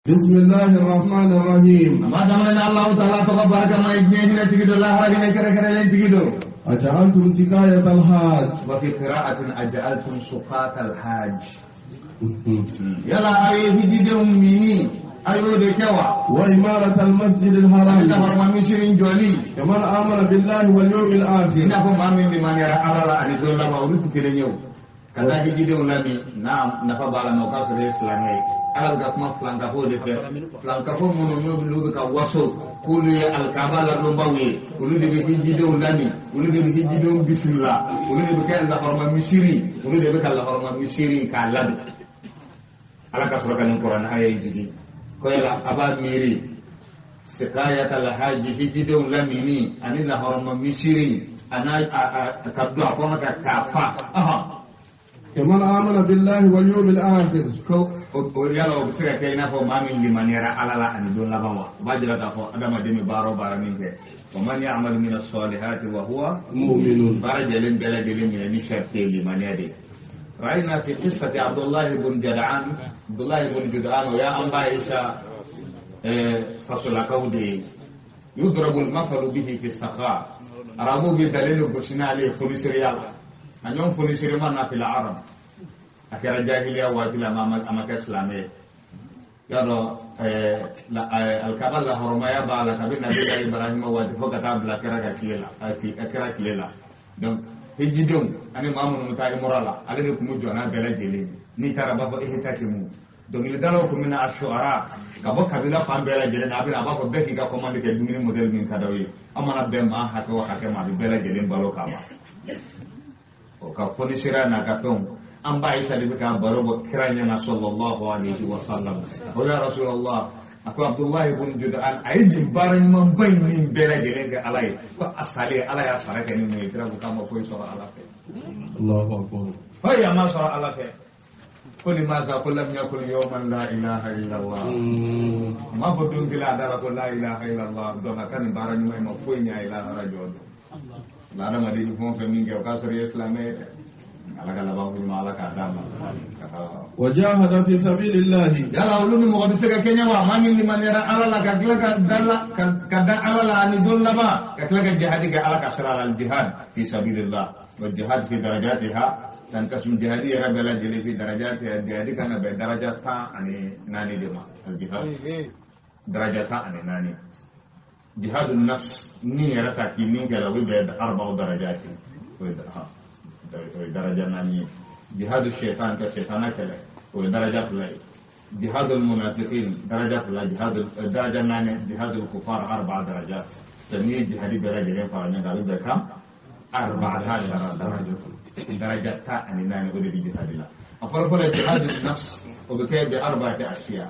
بسم الله الرحمن الرحيم. A b'a daminɛ ni Alahu Taala tɔgɔ barikama ye, diɲɛ hinɛ tigi do, lahara hinɛ kɛrɛnkɛrɛnlen tigi do. أجعلتم سقاية الحاج وفي قراءة أجعلتم سقاة الحاج. Yala aw ye hijidenw mini, a y'o de kɛ wa? وإمارة المسجد الحرام Lahɔrɔma misiri jɔli كمن آمن بالله واليوم i الآخر. n'a fɔ maa min limaniyara Ala la ani don laban, olu tɛ kelen ye. O ka taa hijidenw lami n'a nafa b'a la, mɛ o k'a sɔrɔ e ye silamɛ ye. Ala bɛ ka kuma filankafo de fɛ, filankafo minnu n'olu bɛ ka waso k'olu ye alikaba ladonbaw ye, olu de bɛ hijidenw lami, olu de bɛ hijidenw bisimila, olu de bɛ kɛ lahɔrɔma misiri, olu de bɛ ka lahɔrɔma misiri k'a ladon. Ala ka sɔrɔ ka nin kuranɛ aya in jigin ko yala a b'a miiri sikayata lahaji, hijidenw lamini ani lahɔrɔma misiri a n'a a ka don a kɔnɔ ka k'a fa ɔhɔn. كمن آمن بالله واليوم الآخر. Ko o yala o bɛ se ka kɛ i n'a fɔ maa min limaniyara Ala la ani don laban wa? O b'a jira k'a fɔ adamaden bɛ baara o baara min kɛ, ومن يعمل من الصالحات وهو مؤمن. Baara jɛlen bɛɛ lajɛlen minɛ ni sariti ye limaniya de ye. رأينا في قصة عبد الله بن جدعان، عبد الله بن جدعان ويا أنبا عيسى fasolakaw de ye. يضرب المثل به في السخاء، arabu bɛ dalilu gosi n'ale ye fonisiriya la, a ɲɔgɔn fonisiri ma na في العرب. A kɛra jahiliya waati la, a ma kɛ silamɛ ye. Y'a dɔn alikaba lahɔrɔmaya b'a la kabi nabila Ibrahima waati fo ka taa bila kira ka tile la, a kira tile la. Donc hijidenw ani maa minnu bɛ taa imura la, ale de tun bɛ jɔ n'a bɛɛ lajɛlen ye. N'i taara, a b'a fɔ e ta kɛ mun dɔnkilidalaw tun bɛ na, a suara ka bɔ kabila fan bɛɛ lajɛlen na. A bɛ na, a b'a fɔ bɛɛ k'i ka commande kɛ, dumuni modèle min ka d'aw ye, an mana bɛn maa hakɛ o hakɛ ma, a bɛ bɛɛ lajɛlen balo k'a ban. O ka fonisira n'a ka fɛnw, an ba Aisha de bɛ ka baro bɔ kira ɲɛna صلى الله عليه وسلم. O ya Rasulallah, a ko Abdullahi ibn Judan a ye nin baara ɲumanba in min bɛɛ lajɛlen kɛ Ala ye, ko a salen Ala y'a sara kɛ ni mun ye? Kira ko k'a ma foyi sɔrɔ Ala fɛ. الله أكبر. Foyi a ma sɔrɔ Ala fɛ. Ko لماذا؟ Ko لم يقل يوما لا إله إلا الله. A m'a fɔ don kelen a da la ko لا إله إلا الله. Donc a ka nin baara ɲuman in ma foyi ɲɛ a ye lahara jɔ don la. Adamaden bɛ fɛn o fɛn min kɛ, o k'a sɔrɔ i ye silamɛ ye dɛ. Ala ka laban ko ɲuman Ala k'a d'a ma. وجاهد في سبيل الله. Yala olu ni mɔgɔ bɛ se ka kɛɲɛ wa? Maa min limaniyara Ala la, ka tila ka da la, ka da Ala la ani don laban, ka tila ka jihadi kɛ Ala ka sira la. الجهاد في سبيل الله والجهاد في درجاتها تنقسم. jihadi yɛrɛ bɛɛ lajɛlen في درجاتها, jihadi kan ka bɛn daraja 14 de ma. الجهاد daraja 14. جهاد النفس, ni yɛrɛ ta k'i min kɛlɛ, o bɛ bɛn أربع درجات, o ye daraja 4 ye. جهاد الشيطان, ka shaytana kɛlɛ, o ye daraja 2 ye. جهاد المنافقين daraja 2, jihad daraja 4, جهاد الكفار أربع درجات. N'i ye jihadi bɛɛ lajɛlen fara ɲɔgɔn kan, a bɛ bɛn kan 14 درجة, daraja 14. O de bɛ jihadi la. A fɔlɔ fɔlɔ, جهاد النفس, o bɛ kɛ بأربعة أشياء.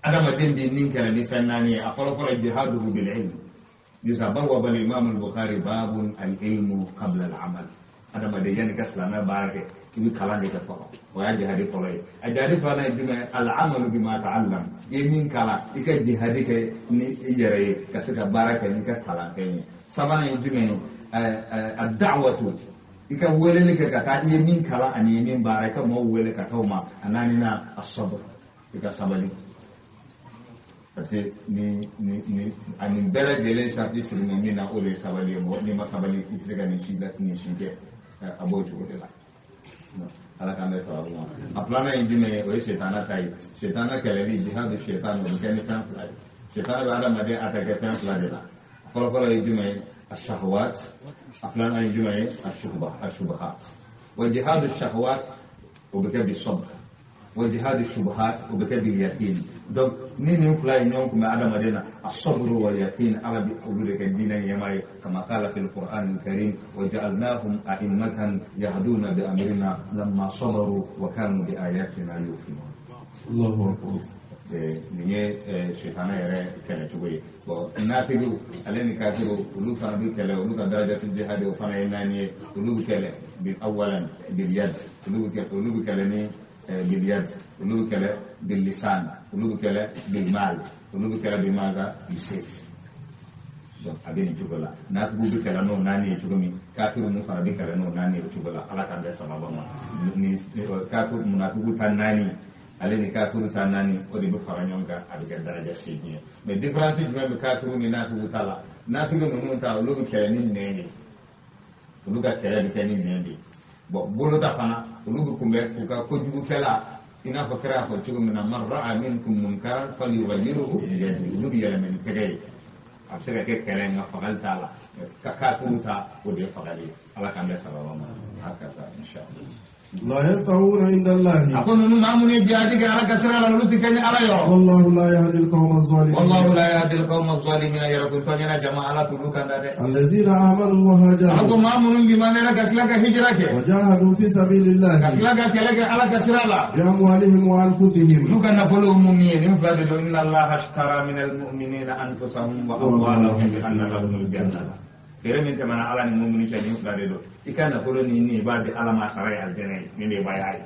Adamaden b'i nin kɛlɛ ni fɛn 4 ye. A fɔlɔ fɔlɔ, جهاده بالعلم. لذا بوب الإمام البخاري باب العلم قبل العمل. Adamaden, yanni ka silamɛ baara kɛ, i bɛ kalan de kɛ fɔlɔ. O y'a jihadi fɔlɔ ye. A jihadi filanan ye jumɛn ye? العمل بما تعلم. I ye min kalan, i ka jihadi kɛ ni i yɛrɛ ye ka se ka baara kɛ n'i ka kalanfɛn ye. Sabanan ye jumɛn ye? الدعوة, i ka weleli kɛ ka taa i ye min kalan ani i ye min baara, i ka mɔgɔw wele ka taa o ma. A naaninan, الصبر, i ka sabali, parce que ni a nin bɛɛ lajɛlen sarati sirilen min na, o de ye sabali ye. Mɔgɔ n'i ma sabali, i tɛ se ka nin si nin si kɛ. A b'o cogo de la. Ala k'an bɛɛ sababu ma. A filanan ye jumɛn ye? O ye setana ta ye. Setana kɛlɛli, جهاد الشيطان, o bɛ kɛ ni fɛn 2 ye. Setana bɛ adamaden attaquer fɛn 2 de la. A fɔlɔ-fɔlɔ ye jumɛn ye? الشهوات. A filanan ye jumɛn ye? الشبه الشبهات. وجهاد الشهوات o bɛ kɛ بالصبر، وجهاد الشبهات o bɛ kɛ باليقين. Donc ni nin fila ye ɲɔgɔn kunbɛ adamaden na, الصبر واليقين, Ala bi olu de kɛ diinɛ ɲɛmaa ye. كما قال في القرآن الكريم وجعلناهم أئمة يهدون بأمرنا لما صبروا وكانوا بآياتنا يوقنون. الله أكبر. Nin ye sitana yɛrɛ kɛlɛ cogo ye. Bon, nafigiw ale ni kafiru, olu fana bɛ kɛlɛ. Olu ka درجة jihadi, o fana ye 4 ye. Olu bɛ kɛlɛ أولا باليد, olu bɛ kɛlɛ ni باليد, olu bɛ kɛlɛ باللسان, olu bɛ kɛlɛ بالمال, olu bɛ kɛlɛ بماذا؟ بالسيف. Donc a bɛ nin cogo la. Nafigiw bɛ kɛlɛ n'o 4 ye cogo min, kafiru ninnu fana bɛ kɛlɛ n'o 4 ye o cogo la. Ala k'an bɛɛ sababa ma. Ni kafiru munafigiw ta 4. Ale ni kafiru ta 4 o de bɛ fara ɲɔgɔn kan a bɛ kɛ daraja 8 ye. Mais différence jumɛn bɛ kafiru ni nafigiw ta la? Nafigi ninnu ta olu bɛ kɛlɛ ni nɛn de ye, olu ka kɛlɛ bɛ kɛ ni nɛn de ye. Bon bolo ta fana olu bɛ kunbɛ u ka kojugukɛla i n'a fɔ kira y'a fɔ cogo min na man ra'a minkum munkaran falyughayyirhu biyadihi, olu bɛ yɛlɛmɛ ni tɛgɛ ye. A bɛ se ka kɛ kɛlɛ nka fagali t'a la. Ka kafiru ta o de ye fagali ye. Ala k'an bɛn sababa ma. Hakaza inshallah. لا يستوون عند الله. أقول ما من جهادك على كسر على لوتك على يوم. والله لا يهدي القوم الظالمين. والله لا يهدي القوم الظالمين. يركن تنينا جماعة لا تلوك الذين آمنوا وهاجروا. أقول ما من بما لك لك هجرك. وجاهدوا في سبيل الله. لك لك على كسر على. بأموالهم وأنفسهم. لوك نفلهم مؤمنين فادلوا إن الله اشترى من المؤمنين أنفسهم وأموالهم بأن لهم الجنة. Feere min tɛmɛna Ala ni mumini cɛ nin fila de don. I ka nafolo ni nin i b'a di Ala ma sara ye alijɛnɛ ye, nin de b'a ye.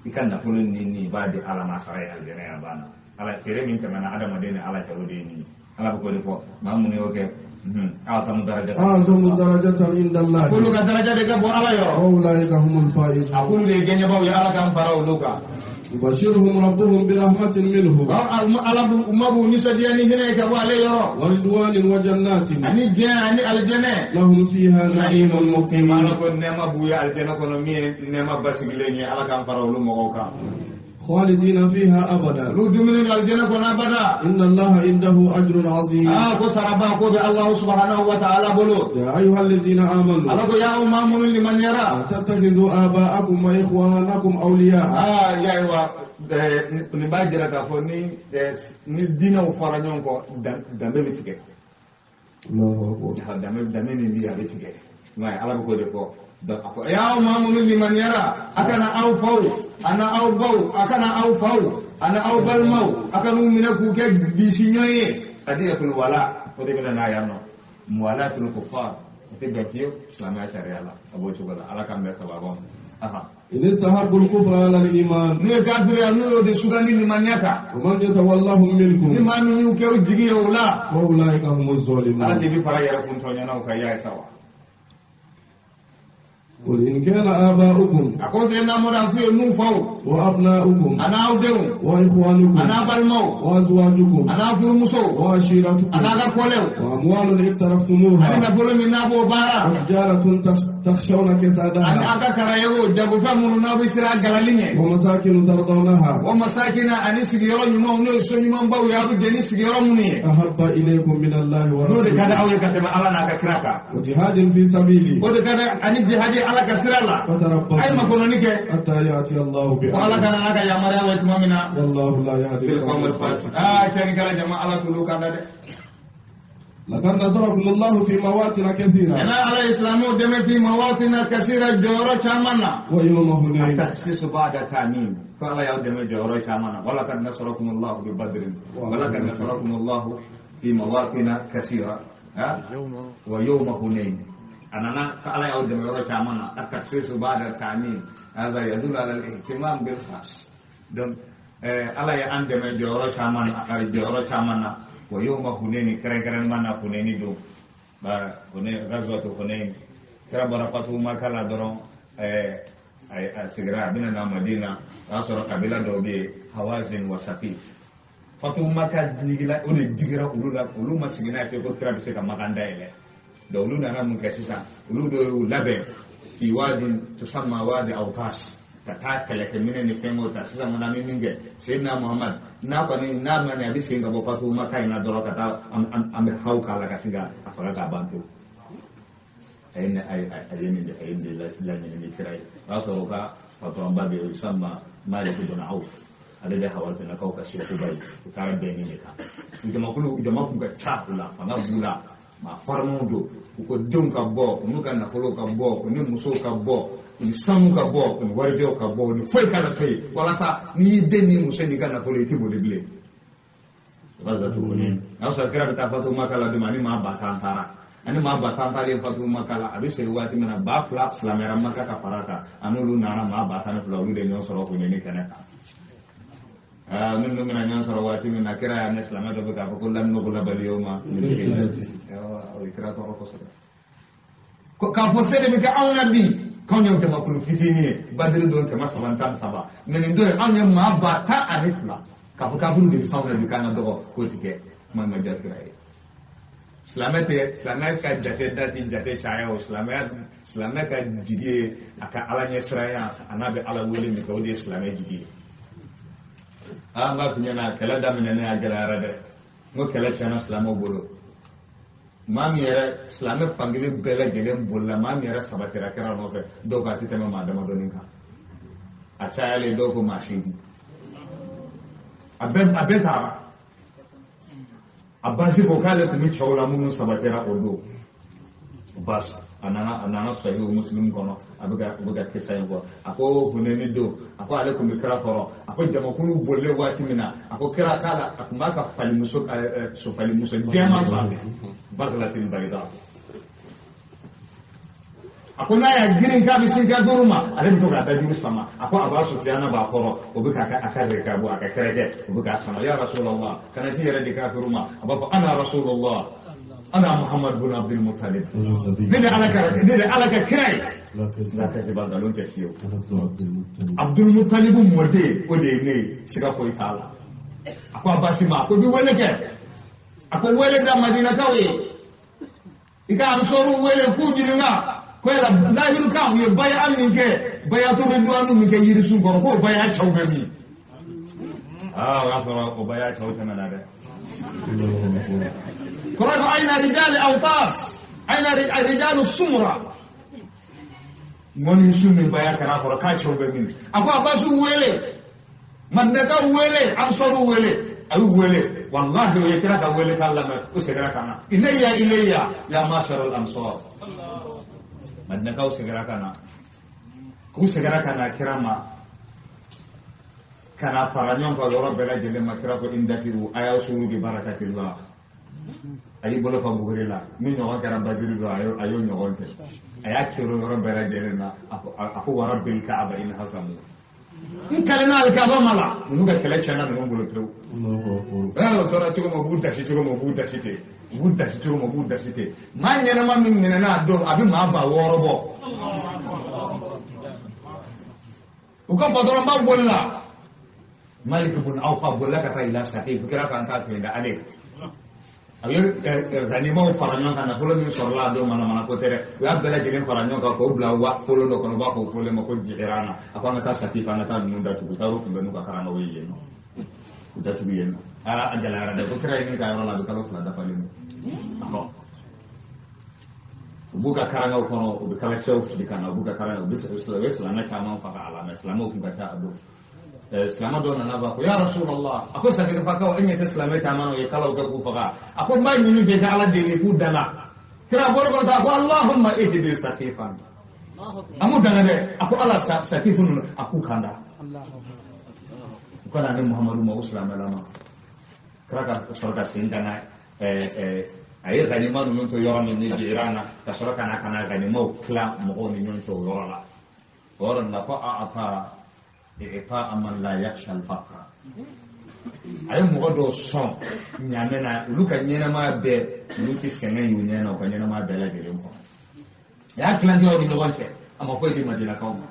I ka nafolo ni nin i b'a di Ala ma sara ye alijɛnɛ ye, a banna. Ala feere min tɛmɛna adamaden ni Ala cɛ o de ye nin ye. Ala bɛ k'o de fɔ maa minnu y'o kɛ. أعظم درجة. أعظم درجة عند الله. كل درجة دي كبو على يو. أولئك هم الفائزون. أقول لي جنبه يا الله كان فراو لوكا. يبشرهم ربهم برحمة منه. أمبو نسدياني هنا كبو على يرو. ورضوان وجنات. أني جاء أني الجنة. لهم فيها نعيم مقيم. أنا كن نعمة بويا الجنة كن مي نعمة بسيليني الله كان فراو لو مغوكا. خالدين فيها أبدا. لو الجنة كن أبدا. إن الله عنده أجر عظيم. كو الله سبحانه وتعالى بلو. يا أيها الذين آمنوا. الله يا أمام لمن يرى. تتخذوا آباءكم وإخوانكم أولياء. يا أيها nin b'a jira k'a fɔ ni diinɛw fɔra ɲɔgɔn kɔ danbe bɛ tigɛ. Danbe min bɛ yen a bɛ tigɛ. I m'a ye Ala bɛ k'o de fɔ. A ko y'aw maa minnu limaniyara a kana aw faw a na aw baw a kana aw faw a na aw balimaw a kana u minɛ k'u kɛ bisi ɲɔgɔn ye. Hadiyatul wala o de bɛna n'a yan nɔ. Muwalatul kuffar o tɛ bɛn fiyewu silamɛya sariya la a b'o cogo la Ala k'an bɛn sababa ma. إن استحبوا الكفر على الإيمان. n'u ye kafiriya n'u y'o de sugandi limaniya kan. ومن يتولهم منكم. ni maa min y'u kɛ u jigi ye o la. فأولئك هم الظالمون. Ala de bɛ fara yɛrɛ kun tɔɲɔnaw kan y'a ye sa wa. قل إن كان آباؤكم أقول سيدنا مرافي نوفاو وأبناؤكم أنا أوديو وإخوانكم أنا بالمو وأزواجكم أنا فرمسو وعشيرتكم أنا كولو وأموال اقترفتموها أنا نقول من أبو بارا وتجارة تخشون كسادها أنا أكرايو جابوا من نابي سرا غلالين ومساكن ترضونها ومساكن أني سجيرو نيمو نو سنيمو باو يا أبو جني سجيرو مني أحب إليكم من الله ورسوله نور كذا أو يكتب على ناكراكا وجهاد في سبيله وكذا أني جهادي على كسر الله فتربصوا أي ما كنا نك حتى يأتي الله بأمره وعلى كان لك يا مريم وإتمامنا والله لا يهدي القوم الفاسقين. كان كلا جماعة على كل كان لقد نصركم الله في مواطن كثيرة. أنا على الإسلام دم في مواطن كثيرة جورا شامنا ويوم هنين التخصيص بعد تعميم فلا يدم جورا شامنا ولقد نصركم الله ببدر ولقد نصركم الله في مواطن كثيرة ويوم هنين أنا فعلا يود من رجع التخصيص بعد التعميم هذا يدل على الاهتمام بالخاص. دون الله يعندم جورا شامنا ويوم هنين كرن منا هنين دو با هنين غزوة هنين كربرقته ما كلا درون سجرا بيننا مدينة أصر قبيلة دوبي هوازن وسقيف فتو ما كان نيجلا أولي ديجرا أولولا أولو ما سجنا في كتير بس كما كان دايله. ulu nana mun kɛ sisan olu de y'u labɛn fi waadi tusamma waadi awtas ka taa kɛlɛkɛminɛ ni fɛnw ta sisan kɔni an bɛ min kɛ Seydina Muhammad n'a kɔni n'a ma ɲɛ a bɛ segin ka bɔ Fatu Maka in na dɔrɔn ka taa an bɛ haw k'a la ka sin ka a faga k'a ban pewu. A ye nin de a ye nin de laɲini ni kira ye o y'a sɔrɔ u ka patɔrɔnba bɛ yen yusamma Malik ibn Awf ale de Hawazinakaw ka sekuba ye u taara bɛn nin de kan jamakulu jama kun ka ca u la fanga b'u la maa farimanw don u ko denw ka bɔ u n'u ka nafolow ka bɔ u ni musow ka bɔ u ni sanu ka bɔ u ni warijɛw ka bɔ u ni foyi kana to yen walasa n'i y'i den n'i muso n'i ka nafolo i t'i boli bilen. O b'a sɔrɔ tuguni o y'a sɔrɔ kira bɛ taa Fatu Maka la don min ani maa 10,000 taara ani maa 10,000 taalen Fatu Maka la a bɛ segin waati min na 2,000 silamɛyara Maka ka fara kan ani olu nana maa 12,000 olu de ɲɔgɔn sɔrɔ k'u ɲini kɛnɛ kan. Minnu bɛna ɲɔgɔn sɔrɔ waati min na kira y'a mɛn silamɛ dɔ bɛ k'a fɔ ko lam nughlaba al-yawma min qillati o ye kira tɔɔrɔ kosɛbɛ. K'a fɔ se de bɛ kɛ anw na bi K'anw ye jamakulu fitinin ye Badiri don 313, mɛ nin don anw ye maa 12,000, k'a fɔ kafiriw de bɛ s'anw na bi k'an ka dɔgɔ, k'o ti kɛ. Kuma in ma diya kira ye. Silamɛ tɛ, silamɛ ka jate da ti jate caya o. Silamɛ ka jigi ye a ka Ala ɲɛsiranya, a n'a bɛ Ala wele min kɛ, o de ye silamɛ jigi ye. An b'a f'i ɲɛna, kɛlɛ daminɛnen a gɛlɛyara dɛ. N ko kɛlɛ tiɲɛna silamɛw bolo. Maa min yɛrɛ silamɛ fankelen bɛɛ lajɛlen bolila, maa min yɛrɛ sabatira kira nɔfɛ, dɔw ko a tɛ tɛmɛ maa damadɔnin kan, a cayalen dɔw ko maa 8. A bɛɛ taara. A basi ko k'ale tun bɛ cɛw la minnu sabatira o don. Basi a nana Sahihu Muslim kɔnɔ, a bɛ ka kisa in fɔ. A ko Hunɛni don, a ko ale tun bɛ kira kɔrɔ, a ko jamakulu bolilen waati min na, a ko kira k'a la, a tun b'a ka falimuso sofalimuso jɛman sanfɛ, baglatin bayda. A ko n'a y'a girin k'a bɛ sin kafiriw ma, ale bɛ to k'a dajuru sama. A ko Aba Sufiyana b'a kɔrɔ, o bɛ k'a ka rekabu, a ka kɛrɛkɛ, o bɛ k'a sama. Ya Rasulallah, kana t'i yɛrɛ di kafiriw ma. A b'a fɔ ana Rasulallah, ana Muhammad bin Abdul Muttalib, ne de Ala ka kira ye. La kasiba, nkalon tɛ fiyewu. Abdul Muttalib mɔden, o de ye ne ye, siga foyi t'a la. A ko Abasi ma, a ko i bɛ wele kɛ, a ko wele da Madinakaw ye, i ka ansɔriw wele k'u ɲininka ko yala lahiru kan u ye baya min kɛ, bayatu ridwanu min kɛ yirisun kɔrɔ, k'o baya cɛw bɛ min? Aa, o y'a sɔrɔ o baya cɛw tɛmɛna dɛ. Kɔrɔ ko ayina rijali awtas, ayina rijalu sumura, ŋɔni su min baya kɛra a kɔrɔ, k'a cɛw bɛ min? A ko Abasiw wele, Madinakaw wele, ansɔriw wele. A y'u wele, walahi o ye kira ka wele k'a lamɛn, o seginna ka na. Ilayya ilayya ya mashara al ansar. Madinakaw seginna ka na, k'u seginna ka na kira ma, ka na fara ɲɔgɔn kan yɔrɔ bɛɛ lajɛlen ma. Kira ko indafiru, a y'aw suru bi barakatillah. A y'i bolo fa buguri la, min ɲɔgɔn kɛra Badiri don, a y'o ɲɔgɔn kɛ. A y'a kero yɔrɔ bɛɛ lajɛlen na. A ko wa rabbil kaaba in hasamu, n kalenna alikaba ma la, ninnu ka kɛlɛ tiɲɛna ninnu bolo pewu. O tora cogo min, u b'u dasi cogo min, u b'u dasi ten, u b'u dasi cogo min, u b'u dasi ten. Maa ɲɛnama min minɛna a don, a bɛ maa 6000 bɔ. U ka patɔrɔnba bolila, Malik ibn Awfa bolila ka taa ila Saqif, kira k'an t'a to yen dɛ, ale. A ye ganimaw fara ɲɔgɔn kan, nafolo min sɔrɔla a don manamana ko tɛ dɛ, u y'a bɛɛ lajɛlen fara ɲɔgɔn kan k'o bila folon dɔ kɔnɔ, u b'a fɔ o folon ma ko Jirana. A ko an ka taa Saqif, an ka taa ninnu datugu. U taar'u kunbɛn n'u ka karamɔgɔ ye yen nɔ, u datugu yen nɔ. Aa, a gɛlɛyara dɛ, ko kira ye min k'a yɔrɔ la, a bɛ kalo 2 dafalen don. U b'u ka karangaw kɔnɔ, u bɛ kalakisɛw fili ka na, u b'u ka karangaw, u bɛ silamɛ caman faga a la, mɛ silamɛw tun ka ca a don. Silamɛ dɔw nana b'a ko ya Rasulallah, a ko Sakifakaw, e ɲɛ tɛ silamɛ caman ye kalaw kɛ k'u faga, a ko n b'a ɲini fɛ ka Ala deli k'u danga. Kira bɔra kɔnɔ ta, a ko Allahumma ihdi Sakifan, a m'u danga dɛ, a ko Ala Sakifu ninnu, a k'u kanda, u ka na ni Muhamadu ma, o silamɛlama. Kira ka sɔrɔ ka sen danga, a ye ganima ninnu to yɔrɔ min ni Jirana, ka sɔrɔ ka na ganimaw tila mɔgɔw ni ɲɔgɔn cɛ o yɔrɔ la. O yɔrɔ nin na ko a ta i'ta man la yakhsha al-faqra, a ye mɔgɔ dɔw sɔn ɲamɛ na, olu ka ɲɛnamaya bɛɛ, olu tɛ sɛgɛn y'u ɲɛ na, u ka ɲɛnamaya bɛɛ lajɛlen kɔnɔ. A y'a tilancɛw ni ɲɔgɔn cɛ, a ma foyi di Madinakaw ma.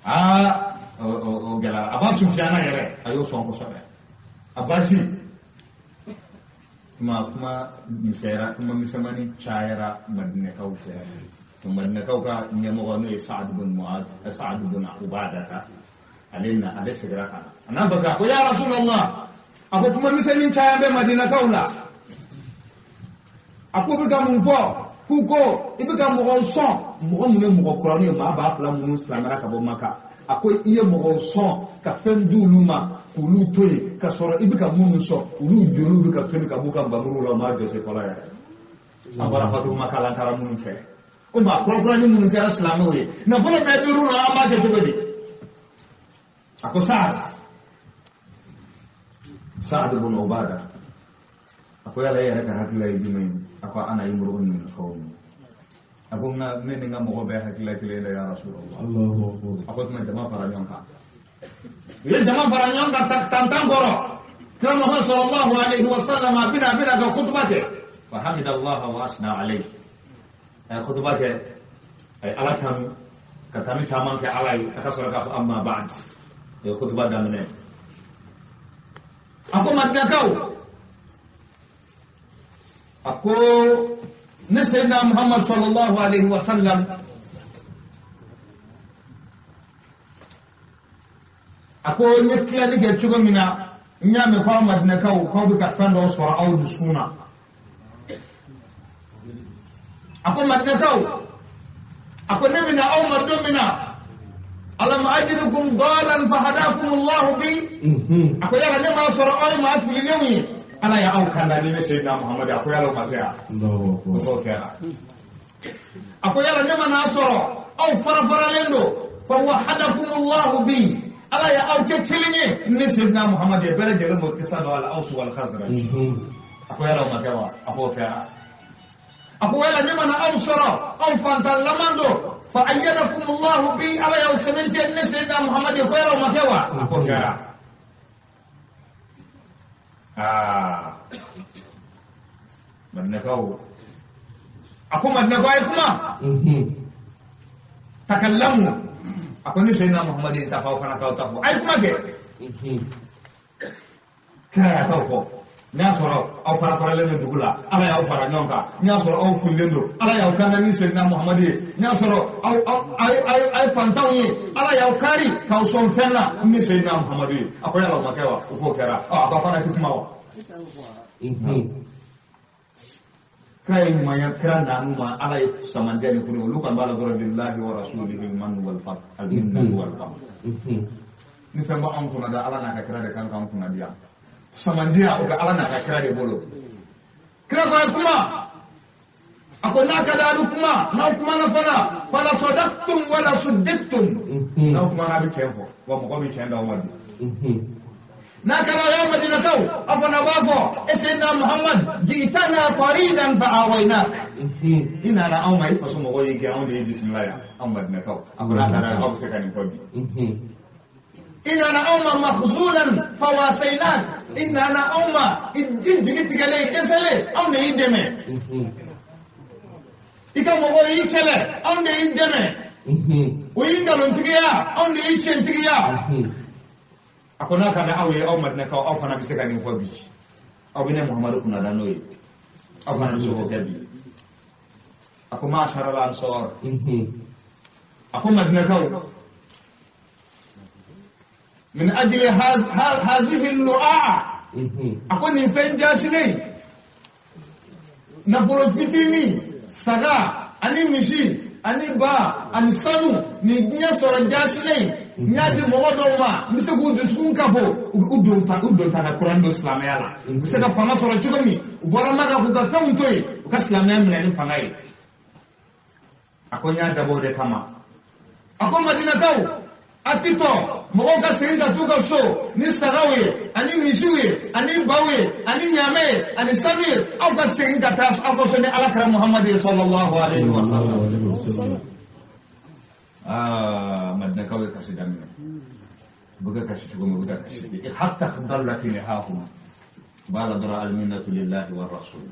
Aa, o gɛlɛyara. Aba Sufiyana yɛrɛ, a y'o sɔn kosɛbɛ. A basi kuma misɛnyara, kuma misɛnmanin cayara Madinakaw fɛ. Madinakaw ka ɲɛmɔgɔ n'o ye Saad bin Muaz, Saad bin Ubadata, ale na, ale seginna ka na. A n'a bakɛ, a ko ya Rasulallah, a ko kuma misɛnnin caman bɛ Madinakaw la. A ko bɛ ka mun fɔ? K'u ko i bɛ ka mɔgɔw sɔn, mɔgɔ minnu ye mɔgɔ kuranin ye, maa 2000 minnu silamɛra ka bɔ Maka. A ko i ye mɔgɔw sɔn ka fɛn d'olu ma k'olu to yen, ka sɔrɔ i bɛ ka minnu sɔn, olu joliw bɛ ka toli ka b'u ka nbamuru la, u m'a jɔsi fɔlɔ yɛrɛ. An bɔra Fatu Maka la, an taara minnu fɛ. Ko maa kurakurani minnu kɛra silamɛw ye, nafolo bɛɛ dir'u la, an b'a kɛ cogo di? A ko Saad ibn Ubada, a ko yala e yɛrɛ ka hakilila ye jumɛn ye? A ko ana imru'un min qawmi, a ko ne ni n ka mɔgɔ bɛɛ hakilila kelen ye ya Rasulallah. A ko tuma jama fara ɲɔgɔn kan, u ye jama fara ɲɔgɔn kan tantan kɔrɔ. Kira Muhammad sallallahu alaihi wa sallam a bɛna ka kutuba kɛ, fa hamida Allah wa asna alayhi. A ye kutuba kɛ, a ye Ala tanu ka tanu caman kɛ Ala ye, a ka sɔrɔ k'a fɔ amma ba'd. A ye kutuba daminɛ. A ko Madinakaw, a ko ne Seydina Muhammad sallallahu alaihi wa sallam, a ko n ye tilali kɛ cogo min na, n y'a mɛn ko aw Madinakaw k'aw bɛ ka fɛn dɔw sɔrɔ aw dusukun na. A ko Madinakaw, a ko ne bɛna aw ma don min na, alam ajidukum dalan fahadakum Allahu bi. A ko yala ne m'a sɔrɔ aw ye maa fililenw ye, Ala y'aw kanda ni ne Seydina Muhammad. A ko yala o ma kɛ yan? O kɛra. A ko yala ne ma n'a sɔrɔ aw farafaralen don, fa wahadakum Allahu bi, Ala y'aw kɛ kelen ye ni Seydina Muhammad ye, bɛɛ lajɛlen b'o kisa dɔn al Aws wal Khazraj. A ko yala o ma kɛ wa? A k'o kɛra. A ko yala ne mana aw sɔrɔ aw fantanlaman don, fa ayyadakum Allahu bi, Ala y'aw sɛmɛntiya ni Seydina Muhammad ye, ko yala o ma kɛ wa? A k'o kɛra. Aa, Madinakaw, a ko Madinakaw a ye kuma, takallamu. A ko ni Seydina Muhammad ye ta fɔ, aw fana k'aw ta fɔ, a ye kuma kɛ. Kira y'a t'aw fɔ. N y'a sɔrɔ aw fara faralen don dugu la, Ala y'aw fara ɲɔgɔn kan. N y'a sɔrɔ aw fililen don, Ala y'aw kanda ni Seydina Muhammad ye. N y'a sɔrɔ aw aw ye fantanw ye, Ala y'aw kari k'aw sɔn fɛn na ni Seydina Muhammad ye. A ko yala o ma kɛ wa? O k'o kɛra. Ɔ, a ko a fana ti kuma wa? Kira ye ɲumanya, kira nan'u ma, Ala ye samandiya ni furu, olu kɔni b'a la dɔrɔn lillahi wa rasulihi man wal fadl al minnatu wal fadl. Ni fɛn b'anw kunna da, Ala n'a ka kira de kan k'anw kunna diya. Samandiya o bɛ Ala n'a ka kira de bolo. Kira ko a ye kuma, a ko n'a ka di a bɛ kuma, n'aw kumana fana fala sadaqtum wala suddiktum. N'aw kumana a bɛ tiɲɛ fɔ, wa mɔgɔ bɛ tiɲɛ d'aw ma bi. N'a kɛra aw Madinakaw, aw fana b'a fɔ e Seydina Muhammad ji'tana taridan fa awaynak. I nana anw ma, i faso mɔgɔw y'i gɛn, anw de y'i bisimila yan, anw Madinakaw. A ko n'a ka di aw bɛ se ka nin fɔ bi. I nana anw ma makhzulan fa wasaynak. I nana anw ma i jigi tigɛlen, i dɛsɛlen, anw de y'i dɛmɛ. I ka mɔgɔw y'i kɛlɛ, anw de y'i dɛmɛ. O y'i nkalontigiya, anw de y'i tiɲɛtigiya. A ko n'a ka di aw ye, aw Madinakaw, aw fana bɛ se ka nin fɔ bi. Aw bɛ ne Muhammadu kunna da n'o ye, aw fana bɛ se k'o kɛ bi. A ko ma'ashara al-ansar, a ko Madinakaw, min ajli hazihi al-lu'a, a ko nin fɛn jasilen, nafolo fitinin, saga ani misi ani ba ani sanu, nin diɲɛ sɔrɔ jasilen, n y'a di mɔgɔ dɔw ma, n bɛ se k'u dusukun kafo, u don ta ka kuran don silamɛya la, u bɛ se ka fanga sɔrɔ cogo min. U bɔra Maka k'u ka fɛnw to yen, u ka silamɛya minɛ ni fanga ye. A ko n y'a dabɔ o de kama. A ko Madinakaw, a ti tɔ mɔgɔw ka segin ka t'u ka so ni sagaw ye ani misiw ye ani baw ye ani ɲaamɛ ye ani sanu ye, aw ka segin ka taa aw ka so ni Ala kɛra Muhammad ye sallallahu alaihi wa sallam. Aa, Madinakaw ye kasi daminɛ. U bɛ ka kasi cogo min, u bɛ ka kasi ten, hatta dallat nihahum. U b'a la dɔrɔn alminnatu lillahi wa rasul.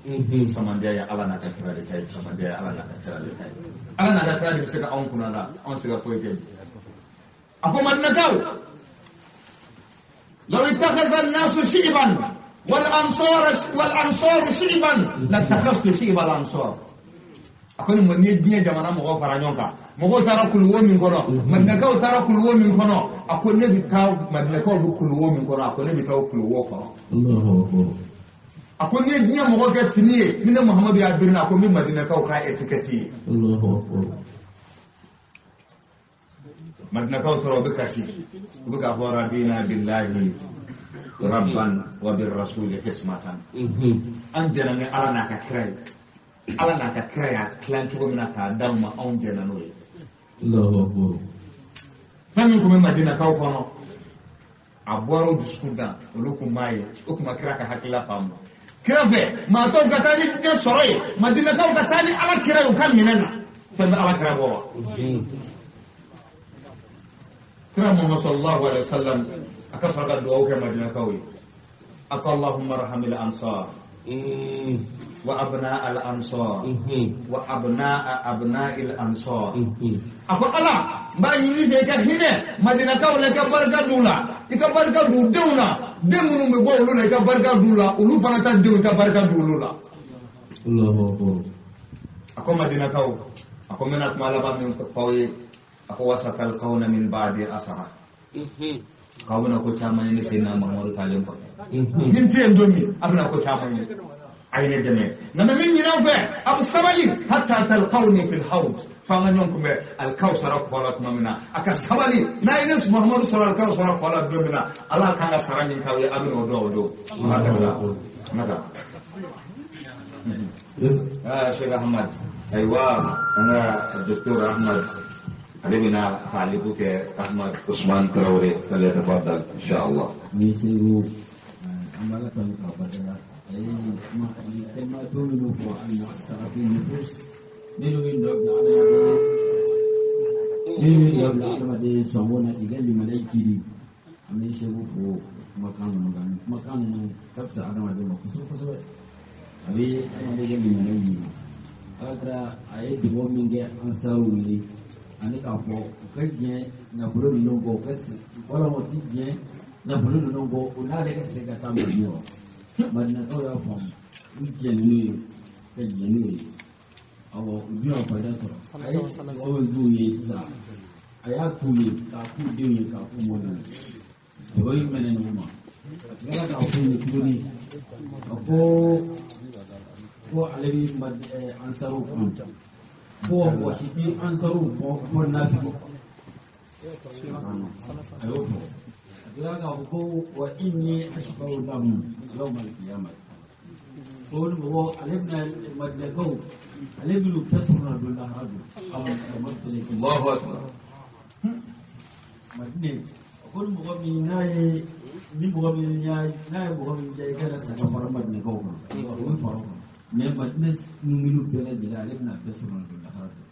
Samandiya ye Ala n'a ka kira de ta ye, samandiya ye Ala n'a ka kira de ta ye. Ala n'a ka kira de bɛ se ka anw kunna la, anw tɛ se ka foyi kɛ bi. A ko Madinakaw, law ittakhadha an-nasu shi'ban wal ansaru shi'ban lattakhadhtu shi'ba al-ansar. A ko ni ye diɲɛ jamana mɔgɔw fara ɲɔgɔn kan, mɔgɔw taara kuluwo min kɔnɔ, Madinakaw taara kuluwo min kɔnɔ, a ko ne bɛ taa Madinakaw bɛ kuluwo min kɔnɔ, a ko ne bɛ taa o kuluwo kɔnɔ. A ko n'i ye diɲɛ mɔgɔ kɛ fini ye, ni ne Muhammadu y'a biri, a ko n bɛ Madinakaw k'a étiquette ye. Madinakaw tora u bɛ kasi, u bɛ k'a fɔ radina billahi rabban wa birrasuli qismatan. An jɛnna ni Ala n'a ka kira ye, Ala n'a ka kira y'a tilan cogo min na k'a d'anw ma, anw jɛnna n'o ye. Fɛn min tun bɛ Madinakaw kɔnɔ, a bɔra u dusukun na, olu tun m'a ye, o tun ma kira ka hakilila faamu. Kira fɛ maa tɔw ka taa ni diɲɛ sɔrɔ ye, Madinakaw ka taa ni Ala kira ye u ka minɛ na, fɛn bɛ Ala kira bɔ wa? Kira Muhammad sallallahu alaihi wa sallam a ka sɔrɔ ka dugawu kɛ Madinakaw ye. A ko Allahumma arhamil ansar. Wa abna al ansar wa abna abna al ansar. A ko Ala, n b'a ɲini fɛ i ka hinɛ Madinakaw la, i ka barika d'u la, i ka barika d'u denw na, den minnu bɛ bɔ olu la, i ka barika d'u la, olu fana ta denw, i ka barika d'olu la. Allahu akbar. A ko Madinakaw, a ko n bɛna kuma laban min f'aw ye, a ko wasatalqawna min ba'di asara, k'aw bɛna ko caman ye ne Seydina Mahamadu taalen kɔfɛ. Ni n tɛ yen don min, a bɛna ko caman ye, a ye ne dɛmɛ, nka n bɛ min ɲini aw fɛ, a bɛ sabali hatta talqawni fil hawd, f'an ka ɲɔgɔn kunbɛn alikawusara kɔ la tuma min na. A ka sabali, n'a ye ne Mahamadu sɔrɔ alikawusara kɔ la don min na, Ala kan ka sara min k'aw ye, a bɛna o dɔn o don. Naka Sheikh Ahmad, ayiwa, an ka Docteur Ahmad, ale bɛna taaliku kɛ. Ahmad Usman Tarawele, falyatafaddal inshallah. Ni segu, an b'Ala tanu k'a barika. A ye kuma ni kɛlɛma minnu fɔ an na sarafi nufus, minnu bɛ nɔ bila adamaden, minnu bɛ nɔ bila adamaden sɔnko na k'i ka limaniya jiri. An bɛ segu fo kumakan ninnu kan. Kumakan ninnu ka fisa adamaden ma kosɛbɛ kosɛbɛ, a bɛ adamaden ka limaniya jiri. Ala kɛra a ye dugawu min kɛ ansaruw ye, ani k'a fɔ u ka diɲɛ nafolo ninnu bɔ, u ka walima u ti diɲɛ nafolo ninnu bɔ, u n'ale ka segin ka taa Madina wa. Madinakaw y'a faamu, u jɛn n'u ye ka jɛn n'u ye, awɔ, u bɛna faamuya sɔrɔ. A ye dugawu min k'u ye sisan, a y'a k'u ye, k'a k'u denw ye, k'a k'u mɔdenw ye. Dugawu in mɛnɛ n'u ma, a tilala k'a f'u ye tuguni, a ko ale bɛ ansaruw kan, ko mɔgɔ si tɛ ansaruw fɔ fo nafigi. A y'o fɔ, a tilala k'a fɔ ko wa inni ashfa'u lahum yawma al-qiyamah, ko ni mɔgɔ ale bɛna Madinakaw, ale bɛn'u bɛɛ sɔrɔ na don lahara don a ma tɛlɛ. Allahu akbar. Madinɛ, ko ni mɔgɔ min n'a ye, ni mɔgɔ min y'a n'a ye mɔgɔ min diya i kana sa ka fara Madinakaw kan, o bɛ fara o kan, mais Madinɛ numinu bɛɛ lajɛlen, ale bɛna bɛɛ sɔrɔ na don lahara don.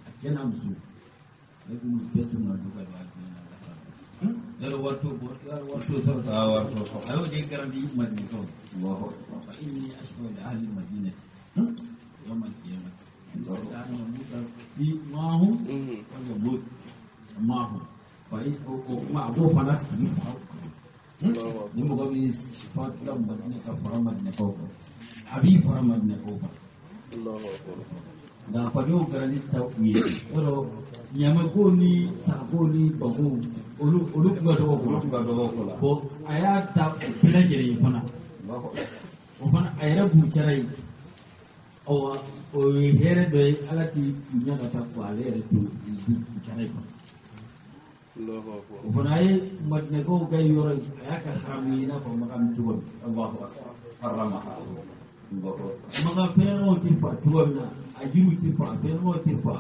A cɛ n'a muso, ale bɛn'u bɛɛ sɔrɔ na don ka don alijinɛ na lahara don. Yɔrɔ wari t'o bɔ, yɔrɔ wari t'o sɔrɔ. Ah, wari t'o sɔrɔ. A y'o de garanti Madinɛkaw. Allahu akbar. Fa inni ashfa'u li ahli al-madinati yawma al-qiyamah an yamuta fi ma'ahum wa yamut ma'ahum. Fa in o kuma a b'o fana tigi faga. Ni mɔgɔ min fatula Madinɛ ka fara Madinɛkaw kan, a b'i fara Madinɛkaw kan. Nka fa y'o garanti ta u ye, yɔrɔ ɲamɛko ni sagako ni bako, olu tun ka dɔgɔ Olu ko tun ka dɔgɔ ko la. Bon, a y'a ta o bɛɛ lajɛlen ye fana. O fana, a yɛrɛ b'u kɛra yen. Awa, o ye hɛrɛ dɔ ye, Ala ti ɲɛ ka taa ko ale yɛrɛ to u kɛra yen fana. O fana ye Madinɛkaw ka yɔrɔ ye, a y'a kɛ haramu ye i n'a fɔ Makan bɛ cogo min. Allahu akbar. Haramaha. Allahu akbar. Makan fɛnɲɛnamaw tɛ fa cogo min na, a jiriw tɛ fa, fɛnɲɛnamaw tɛ fa,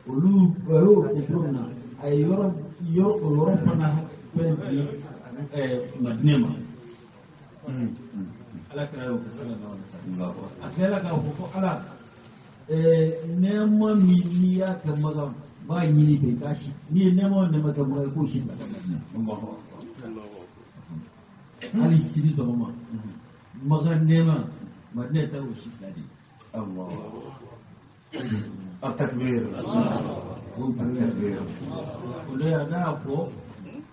olu a y'o kɛ cogo min na, a ye yɔrɔ yɔrɔ o yɔrɔ fana fɛn di Madinɛ ma. Ala kɛra y'o kɛ sallallahu alaihi wa sallam. Allahu akbar. A tilala k'a fɔ ko Ala, nɛɛma min n'i y'a kɛ Makan, n b'a ɲini fɛ i k'a si, n'i ye nɛɛma o nɛɛma kɛ Makan, i k'o si bila ka Madinɛ. Allahu akbar. Hali sini sɔgɔma, Makan nɛɛma, Madinɛ ta o si fila de ye. Allah. التكبير. التكبير. O la yan, n'a y'a fɔ,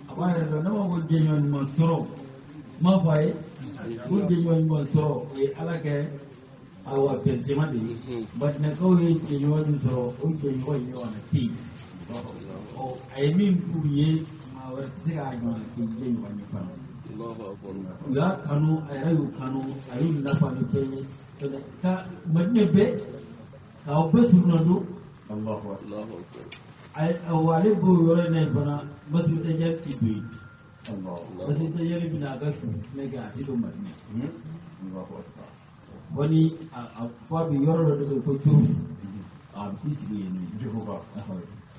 a b'a yɛrɛ dɔn. Ne b'a fɔ jɛɲɔgɔn ɲuman sɔrɔ, n m'a fɔ a ye ko jɛɲɔgɔn ɲuman sɔrɔ, o ye Ala kɛ awa bɛnzema de ye. Madinɛkaw ye jɛɲɔgɔn min sɔrɔ, o jɛɲɔgɔn ɲɔgɔnna tɛ yen. Ɔ, a ye min k'u ye, maa wɛrɛ tɛ se k'a ɲɔgɔnna kɛ jɛɲɔgɔn ye fana. U y'a kanu, a yɛrɛ y'u kanu, a y'u nafa ni fɛn ye fɛnɛ ka Madinɛ bɛɛ k'aw bɛɛ surunna don. Allahu akbar. Awɔ, ale b'o yɔrɔ in na yen fana, Masihu Dajjal ti don yen. Allah. Masihu Dajjal bɛna a ka su fɛnɛ kɛ, a ti don Madinɛ. Allahu akbar. Fɔ ni a fɔ a bɛ yɔrɔ dɔ de bɛ yen ko Jurufu, a bɛ t'i sigi yen nɔ. Juhufa.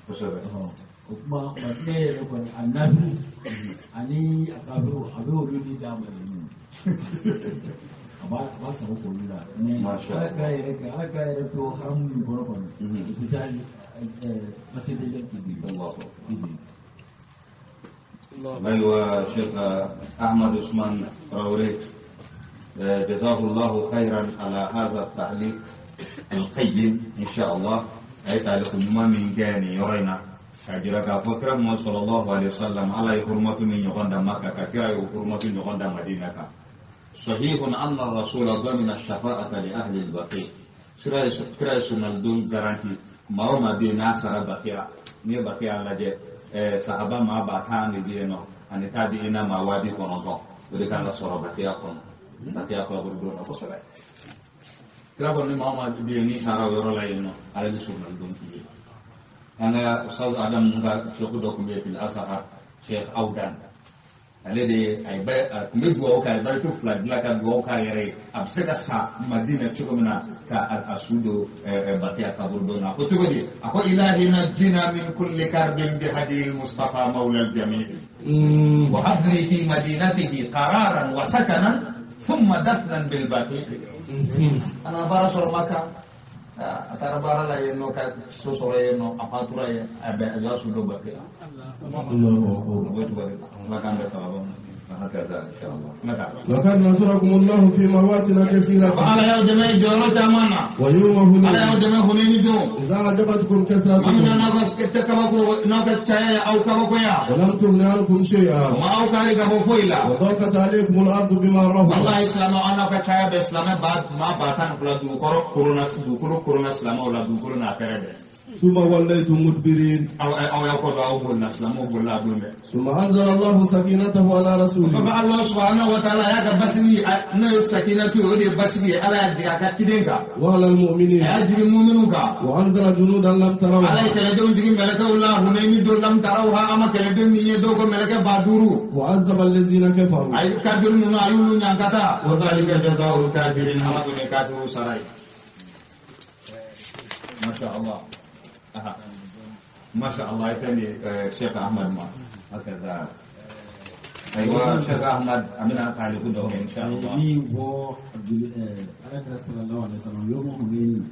Kosɛbɛ. O kuma, Madinɛ yɛrɛ kɔni, a nafiru ani a kafiru, a bɛ olu ni d'a ma yen nɔ. A b'a sago k'olu la. Mais Masha Ala k'a yɛrɛ kɛ, Ala k'a yɛrɛ to haramu min kɔnɔ kɔni, o tɛ taa Masihu Dajjal ti don yen. Allahu akbar. Ti don yen. Ayiwa, Sheikh Ahmad Usman Traoré. جزاه الله خيرا على هذا التعليق القيم إن شاء الله. أي تعليق من كان يرينا كجرا فكرة محمد صلى الله عليه وسلم على حرمة من يغنى مكة كجرا حرمة من يغنى مدينة. صحيح أن الرسول ضمن الشفاعة لأهل البقيع. كرا سنة دون garanti ما هو ما بين ناس بقيع ني بقيع لجه صحابة ما باتان بينو أن تابعين ما وادي كونو ولكن الصورة بقيع كونو بقيع كونو دون أبو kira kɔni maa o maa bɛ yen n'i sara o yɔrɔ la yen nɔ ale bɛ surunali don k'i ye. An ka Ustaz Adam ninnu ka seku dɔ tun bɛ yen fil Asahar, Sheikh Awdan, ale de a ye a tun bɛ dugawu kɛ, a ye bariko fila dilan ka dugawu k'a yɛrɛ ye a bɛ se ka sa Madina cogo min na ka a su don Bakiya kaburu don na. A ko cogo di? A ko ilahi najjina min kulli karbin bi hadil Mustafa mawla al-jami' wa habli fi madinatihi qararan wa sakanan thumma dafnan bil baqi. Ana baara sɔrɔ Maka, a taara baara la yen nɔ ka so sɔrɔ yen nɔ, a fatura yen, a bɛ a y'a su don Bakiya. Ala k'an bɛɛ sababa ma. هكذا إن شاء الله. لقد نصركم الله في مواطن كثيرة. على يوم جورة تماما. ويوم هنين. على يوم هنين دوم. إذا أعجبتكم كثرتكم. أمنا نغس نغس أو كبكويا. ولم تغن عنكم شيئا. ما أو كاري كبوفيلا. وضاقت عليكم الأرض بما رحبت. والله إسلام أنا كشاي بإسلام بعد ما باتان فلا دوكرو كورونا دوكرو كورونا إسلام ولا دوكرو نافرة. ثم وليتم مدبرين. أو يقول أو بولنا إسلام أو بولنا دون. ثم أنزل الله سكينته على رسوله. فالله سبحانه وتعالى يا بسني نه سكينته ودي بسني على يدك وعلى المؤمنين. أجر المؤمنون. وأنزل جنودا لم تروها. على كلدون دين ملك الله هنين دون لم تروها أما كلدون يدوك ملك بادورو. وعذب الذين كفروا. أي كافر من أيولون ينكتا. وذلك جزاء الكافرين. أما كن كافر سراي. ما شاء الله. ما شاء الله يتني الشيخ أحمد ما هكذا. أيوة الشيخ أحمد أمنا تعالي كده إن شاء الله. هو أنا صلى الله عليه وسلم يوم هنين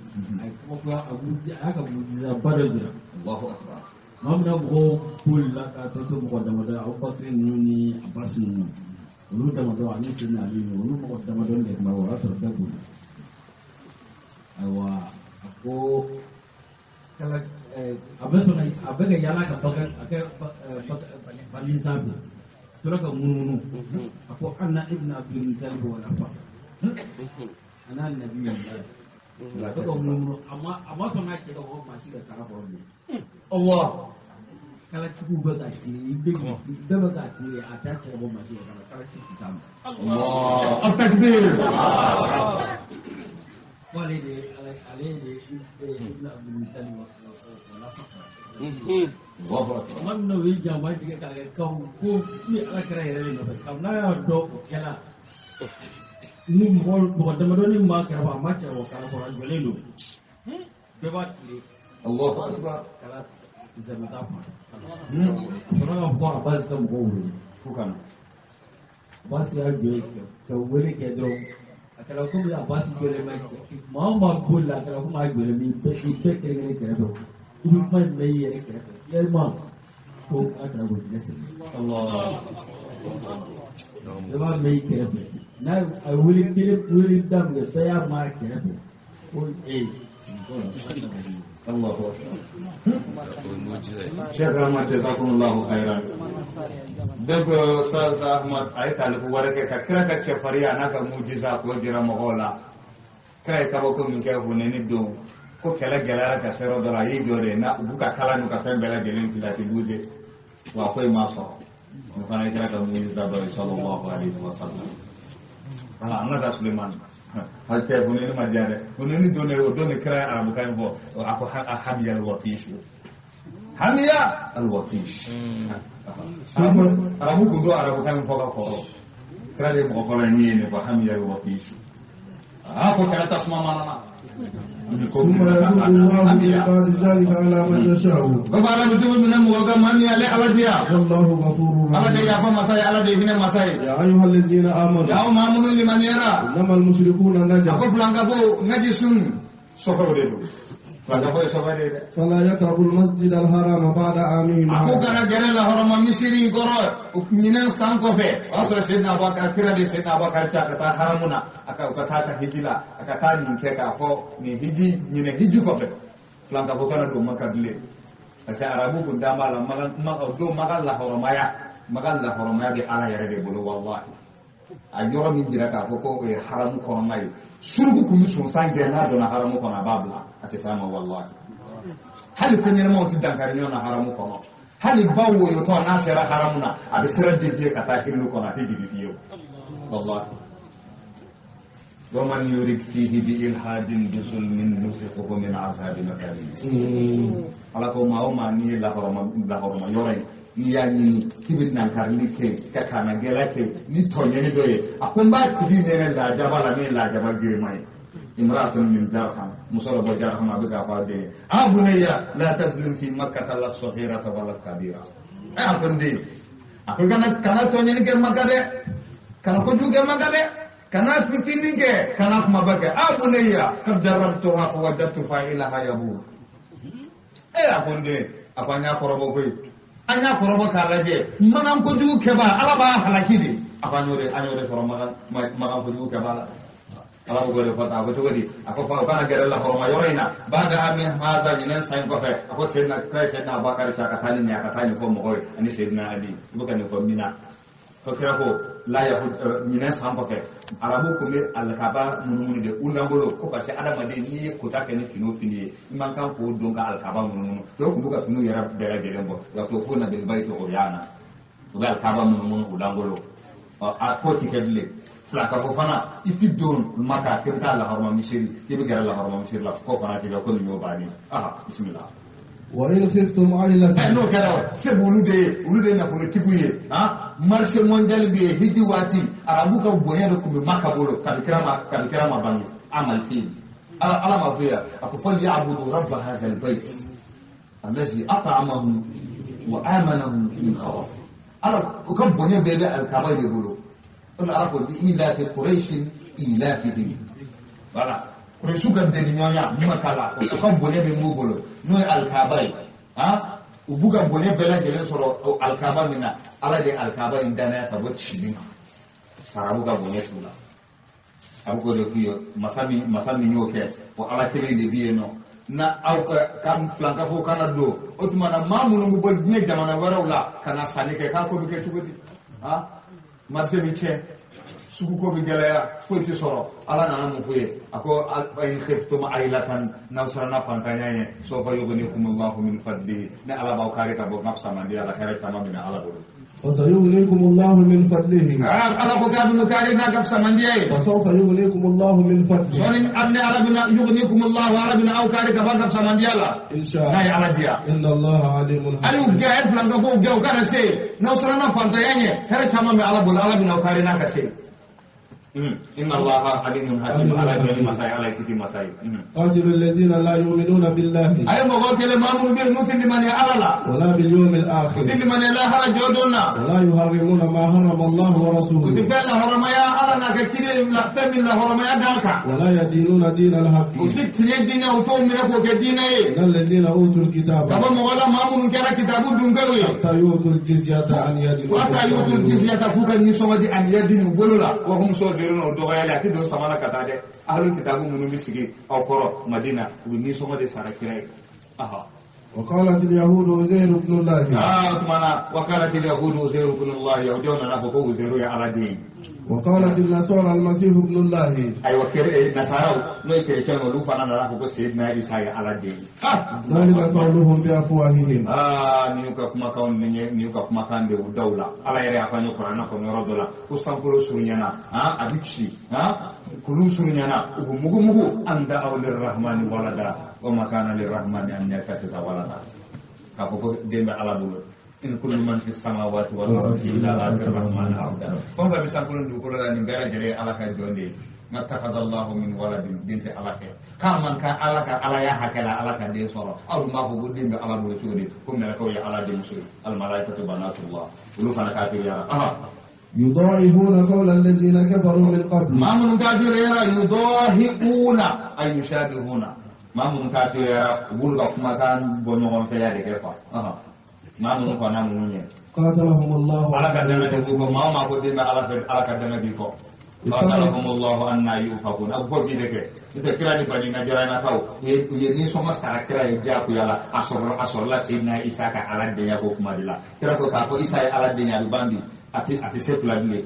أكبر معجزة بدر. الله أكبر. ما بنبغى كل لا تاتو مقدمة أبو بكر نوني عباس نوني ولو دمدو علي سيدنا علي ولو مقدمة دون ما وراء تربيه. أيوة أكو kalau abe sona abe ke yala ka bagan ake balin sabu tora ka mununu ako anna ibn abdul muttalib wala fa ana nabi Allah ko mununu amma amma sona ce ka ko ma shi ka kara ko ne Allah kala tuku ba ka ti be be ba ka ti ata ce ko ma shi ka kara shi sam Allah at-takbir wale de ale de ibn abdul muttalib wala fa man no wi jama dige ka ka ko ni ala kara yɛrɛ de nɔfɛ kabini n'a y'a dɔn o kɛla ni mɔgɔ damadɔni ma kɛrɛfɛ a ma cɛ o kala kɔrɔ a jɔlen don bɛɛ b'a tile Allahu akbar kala zɛmɛ t'a fan a sɔrɔ ka fɔ a ba ka mɔgɔw wele ko ka na Abbas y'a jɔ yen ka wele kɛ dɔrɔn a kɛra komi Abbas jɔlen bɛ maa o maa boli la a kɛra komi a jɔlen bɛ i bɛɛ kelen kelen kɛrɛfɛ i bɛ kuma in mɛn i yɛrɛ kɛrɛfɛ yalima ko a kɛra ko diɲɛ sigi Allah bɛɛ b'a mɛn i kɛrɛfɛ n'a a ye wele kelen wele daminɛ bɛɛ y'a mɛn a kɛrɛfɛ ko ee Allahu akbar. Cheikh Ahmad jazakumullahu khairan. Donc Ustaz Ahmad a ye taliku wɛrɛ kɛ ka kira ka cɛfarinya n'a ka mujiza k'o jira mɔgɔw la. Kira ye kabako min kɛ Hunɛni don ko kɛlɛ gɛlɛyara ka se yɔrɔ dɔ la a y'i jɔ de na u b'u ka kala n'u ka fɛn bɛɛ lajɛlen fili a tɛ bouger wa foyi ma sɔrɔ. O fana ye kira ka mujiza dɔ ye sallallahu alaihi wa sallam. Voilà, an ka taa Sulemani. Hali Hunɛni ma diya dɛ. Hunɛni don de o don de kira ye arabukan in fɔ a ko hamiya al-watish. Hamiya al-watish. Arabu kun don arabukan in fɔ ka kɔrɔ. Kira de ye mɔgɔ fɔlɔ ye min ye nin fɔ hamiya al-watish. A ko kɛlɛ tasuma mana na. ثم يتوب الله من بعد ذلك على من يشاء. والله غفور رحيم. يا أيها الذين آمنوا إنما المشركون نجس. Filankafo ye sɔbɛ de ye dɛ. فلا يقربوا المسجد الحرام بعد عامهم A ko هذا kana gɛrɛ lahɔrɔma misiri in kɔrɔ ɲinɛn san kɔfɛ, o y'a sɔrɔ Seydina Abubakar, kira de Seydina Abubakar ci a ka taa haramu na, a ka u ka taa ta hiji la, a ka taa nin kɛ k'a fɔ nin hiji ɲinɛ hiji kɔfɛ filankafo kana don Maka bilen, parce que arabu kun dan b'a la Makan, o don Makan lahɔrɔmaya, Makan lahɔrɔmaya bɛ Ala yɛrɛ de bolo. Walahi, a yɔrɔ min jira k'a fɔ ko o ye haramu kɔnɔna ye, suruku kun bɛ sunsan gɛn, n'a donna haramu kɔnɔ a b'a bila, a tɛ s'a ma. Walahi, hali fɛn ɲɛnamaw tɛ dankari ɲɔgɔn na haramu kɔnɔ. Hali ba woyotɔ n'a sera haramu na, a bɛ sira dévier ka taa hililu kɔnɔ, a tɛ jigin fiyewu. Walahi, ومن يرد فيه بإلحاد بظلم نذقه من عذاب أليم. Ala ko maa o maa n'i ye lahɔrɔma yɔrɔ ye, n'i y'a ɲini k'i bɛ nankarili kɛ ka kanagɛlɛ kɛ ni tɔɲɛni dɔ ye, a ko n b'a tigi nɛnɛ lajaba la, min ye lajaba girinma ye. امرأة من جرهم, muso dɔ bɔ Jarham, a bɛ k'a fɔ a den ye: a bunayya la tazlim fi makkata la saghirata wala kabira. Ɛ, a ko n den, a ko kana tɔɲɛni kɛ Maka dɛ, kana kojugu kɛ Maka dɛ, kana fitinin kɛ, kana kumaba kɛ. A bunayya kad jarrabtuha fa wajadtu fa'ilaha yabur. E, a ko n den, a ko an y'a kɔrɔbɔ koyi, an y'a kɔrɔbɔ k'a lajɛ, magan kojugu kɛba, Ala b'a halaki de. A ko an y'o de sɔrɔ magan kojugu kɛba la. Ala ko de fɔ tan, a ko cogo di? A ko fa u kana gɛrɛ lahɔrɔma yɔrɔ in na bada amin haza, ɲinɛn san in kɔfɛ. A ko Seydina kira ye Seydina Abubakar ci a ka taa ni nin ye, a ka taa nin fɔ mɔgɔw ye, ani Seydina Ali, i bɛ ka nin fɔ min na ko kira ko la yahud ɲinɛn san kɔfɛ, arabu kun bɛ alikaba munumunu de u langolo ko, parce que adamaden n'i ye kota kɛ ni fini o fini ye, i man kan k'o don ka alikaba munumunu. Dɔw tun b'u ka finiw yɛrɛ bɛɛ lajɛlen bɔ, yatufuna bil bayti uryana, u bɛ alikaba munumunu u langolo. Ɔ, a ko ti kɛ bilen. Filankafo fana, i ti don Maka k'i bɛ taa lahɔrɔma misiri, k'i bɛ gɛrɛ lahɔrɔma misiri la, k'o fana ti kɛ, ko nin y'o bannen. Aha, bisimila. وإن خفتم عيلة Ɛ, n'o kɛra, se b'olu de ye, olu de ye nafolotigiw ye. Han, marché mondial bɛ yen hiji waati, arabu ka bonya de tun bɛ Maka bolo kabi kira ma bange amal fil. Ala ma fɔ yan, a ko falyabudu rabba hadha albayt allazi at'amahum wa amanahum min khawf. Ala u ka bonya bɛɛ bɛ alikaba de bolo. O la ala ko bi ilafi quraishin ilafihim. Voilà, Kuraisu ka deliɲɔgɔnya Maka la, u ka bonya bɛ mun bolo, n'o ye alikaba ye. Han, u b'u ka bonya bɛɛ lajɛlen sɔrɔ o alikaba min na, Ala de ye alikaba in danaya ka bɔ cili ma. Arabu ka bonya t'u la. A bɛ k'o de f'u ye, masa min y'o kɛ, o Ala kelen de bɛ yen nɔ. Na aw ka filankafo kana don o tuma na, maa minnu bɛ bɔ diɲɛ jamana wɛrɛw la ka na sanni kɛ, k'a ko bɛ kɛ cogo di? Han, marché bɛ tiɲɛ, suguko bɛ gɛlɛya, foyi tɛ sɔrɔ. Ala nana mun f'u ye? A ko fa in khiftum ailatan, n'aw siranna fantanya ye, sawfa yughnikum Allahu min fadlihi, ni Ala b'aw kari ka bɔ n ka fisamandiya la, hɛrɛ caman bɛ na Ala bolo. وسيغنيكم الله من فضله. Ah, Ala ko k'a bɛna kari n'a ka fisamandiya ye. وسوف يغنيكم الله من فضله. Sɔɔni ni Ala bɛna yughnikum Allahu, Ala bɛna aw kari ka bɔ a ka fisamandiya la إن شاء. N'a ye Ala diya. إن الله عليم Hali u حكيم. gɛn, hali filankafow gɛn, u kana se n'aw siranna fantanya ɲɛ, hɛrɛ caman bɛ Ala bolo, Ala bɛna aw kari n'a ka se. Inna Allaha alimun hakim. Ala ye dɔnni masa ye, Ala ye kiti masa ye. قاتلوا الذين لا يؤمنون بالله A ye mɔgɔ kelen, maa minnu bɛ yen n'u tɛ limaniya Ala la, ولا باليوم u tɛ الآخر limaniya lahara jɔ don na, ولا يحرمون ما حرم الله u tɛ ورسوله fɛn lahɔrɔmaya Ala n'a ka ciden la, fɛn min lahɔrɔmaya d'a kan, ولا يدينون دين الحق u tɛ tiɲɛ diinɛ, u t'o minɛ k'o kɛ diinɛ ye من الذين أوتوا الكتاب ka bɔ mɔgɔ la, maa minnu kɛra kitabu dunkew ye, حتى يؤتوا الجزية عن يد fo ata yutul jizyata, f'u ka nisɔngɔ di an yadin, u bolo la, wa hum sɔgirun, o dɔgɔyali, a tɛ don sama la ka taa dɛ. Ahlul kitabu minnu bɛ sigi aw kɔrɔ Madina, u bɛ nisɔngɔ de sara kira ye. Aha. وقالت اليهود عزير ابن الله. Aa, tuma na wa qalat al yahudu Uzairu ibn Allah, yahudiyaw nana fɔ ko Uzairu ye Ala den ye. وقالت النصارى المسيح ابن الله. Ayiwa, kere nasaraw, n'o ye kerecɛn ye, olu fana nana fɔ ko Seydina Isa ye Ala den ye. Ah. ذلك قولهم بأفواههم. Aa, nin y'u ka kumakanw nin ye, nin y'u ka kumakan de u daw la. Ala yɛrɛ y'a fɔ an ye kuranɛ kɔnɔ yɔrɔ dɔ la ko sankolo surunyana, han, a bɛ ci, han, kulu surunyana, u bɛ mugu mugu, an da'aw lirrahmani walada wa ma kana lirrahmani an yattakhidha walada, k'a fɔ ko den bɛ Ala bolo. In kullu man fi samawati wal ardi illa ati rahmani abda. Fɛn o fɛn bɛ sankolo ni dugukolo la, nin bɛɛ lajɛlen ye Ala ka jɔn de ye. Ma takhadha Allahu min waladin, den tɛ Ala fɛ, k'a man kan Ala ka Ala ya hakɛ la Ala ka den sɔrɔ. Aw dun b'a fɔ ko den bɛ Ala bolo cogo di? Ko mɛlɛkɛw ye Ala denmuso ye, al malaikatu banatullah, olu fana kafiriyara. Aha. يضاهئون قول الذين كفروا من قبل. Maa minnu kafiriyara, yudahi'una ay yushabihuna. Maa minnu kafiriyara u b'olu ka kumakan bɔ ɲɔgɔn fɛ ya de kɛ quoi. Maa minnu kɔnna ninnu ɲɛ. Qatalahumullahu. Ala ka dɛmɛ de b'u kɔ. Maa o maa ko den bɛ Ala fɛ, Ala ka dɛmɛ b'i kɔ. Qatalahumullahu anna yufakun. A bɛ fɔ bi de kɛ. N'o tɛ kira ni bani Najaranakaw u ye nisɔngɔ sara kira ye diyagoya la. A sɔrɔla Seydina Isa ka Ala denya ko kuma de la. Kira ko k'a fɔ Isa ye Ala den ye, a bɛ ban bi. A tɛ se fila bilen.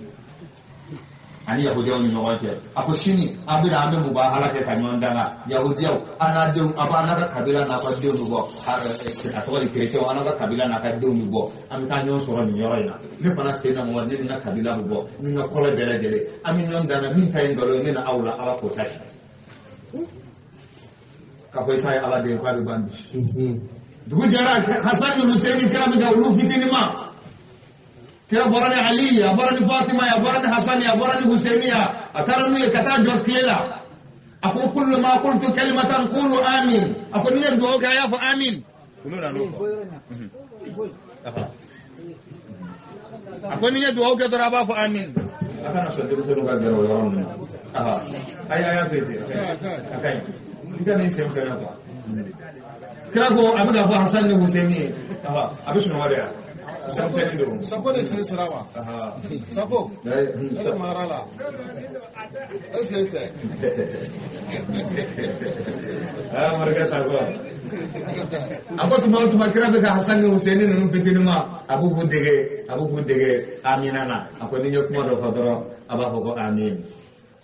Ani yahudiyaw ni ɲɔgɔn cɛ. A ko sini an bɛna an bɛ mubahala kɛ ka ɲɔgɔn danga. Yahudiyaw an n'a denw, a b'an n'a ka kabila n'a ka denw bɛ bɔ. A tɔgɔ di kerecɛnw, an n'a ka kabila n'a ka denw bɛ bɔ. An bɛ taa ɲɔgɔn sɔrɔ nin yɔrɔ in na. Ne fana Seydina Mamadu, ne ni n ka kabila bɛ bɔ, ni n ka kɔlɔ bɛɛ lajɛlen. An bɛ ɲɔgɔn danga, min ta ye nkalon ye, ne na aw la Ala k'o ta tiɲɛ. K'a fɔ Isa ye Ala den ye k'a bɛ ban bi. Dugu jɛra, Hasan ni Hussein kira bɛ ka olu fitinin ma. Kira bɔra ni Ali ye, a bɔra ni Fatima ye, a bɔra ni Hasan ye, a bɔra ni Hussein ye, a taara n'u ye ka taa jɔ tile la. A ko kullu ma qultu kalimatan qulu amin. A ko ni ye dugawu kɛ a y'a fɔ amin. Olu nana o fɔ. A ko ni ye dugawu kɛ dɔrɔn a b'a fɔ amin. A kana sɔn denmisɛnninw ka gɛrɛ o yɔrɔ ninnu na. Ayi a y'a to yen ten. A ka ɲi. I ka n'i sen fɛn quoi. Kira ko a bɛ ka fɔ Hasan ni Hussein ye. A bɛ sunɔgɔ de yan. Sako de sen sera wa? Sako, e de mara la. E sen tɛ. Aa morikɛ Sako. A ko tuma o tuma kira bɛ ka Hasan ni Hussein ninnu fitinin ma, a b'u dege, a b'u dege amina na. A ko ni n ye kuma dɔ fɔ dɔrɔn, a b'a fɔ ko amin.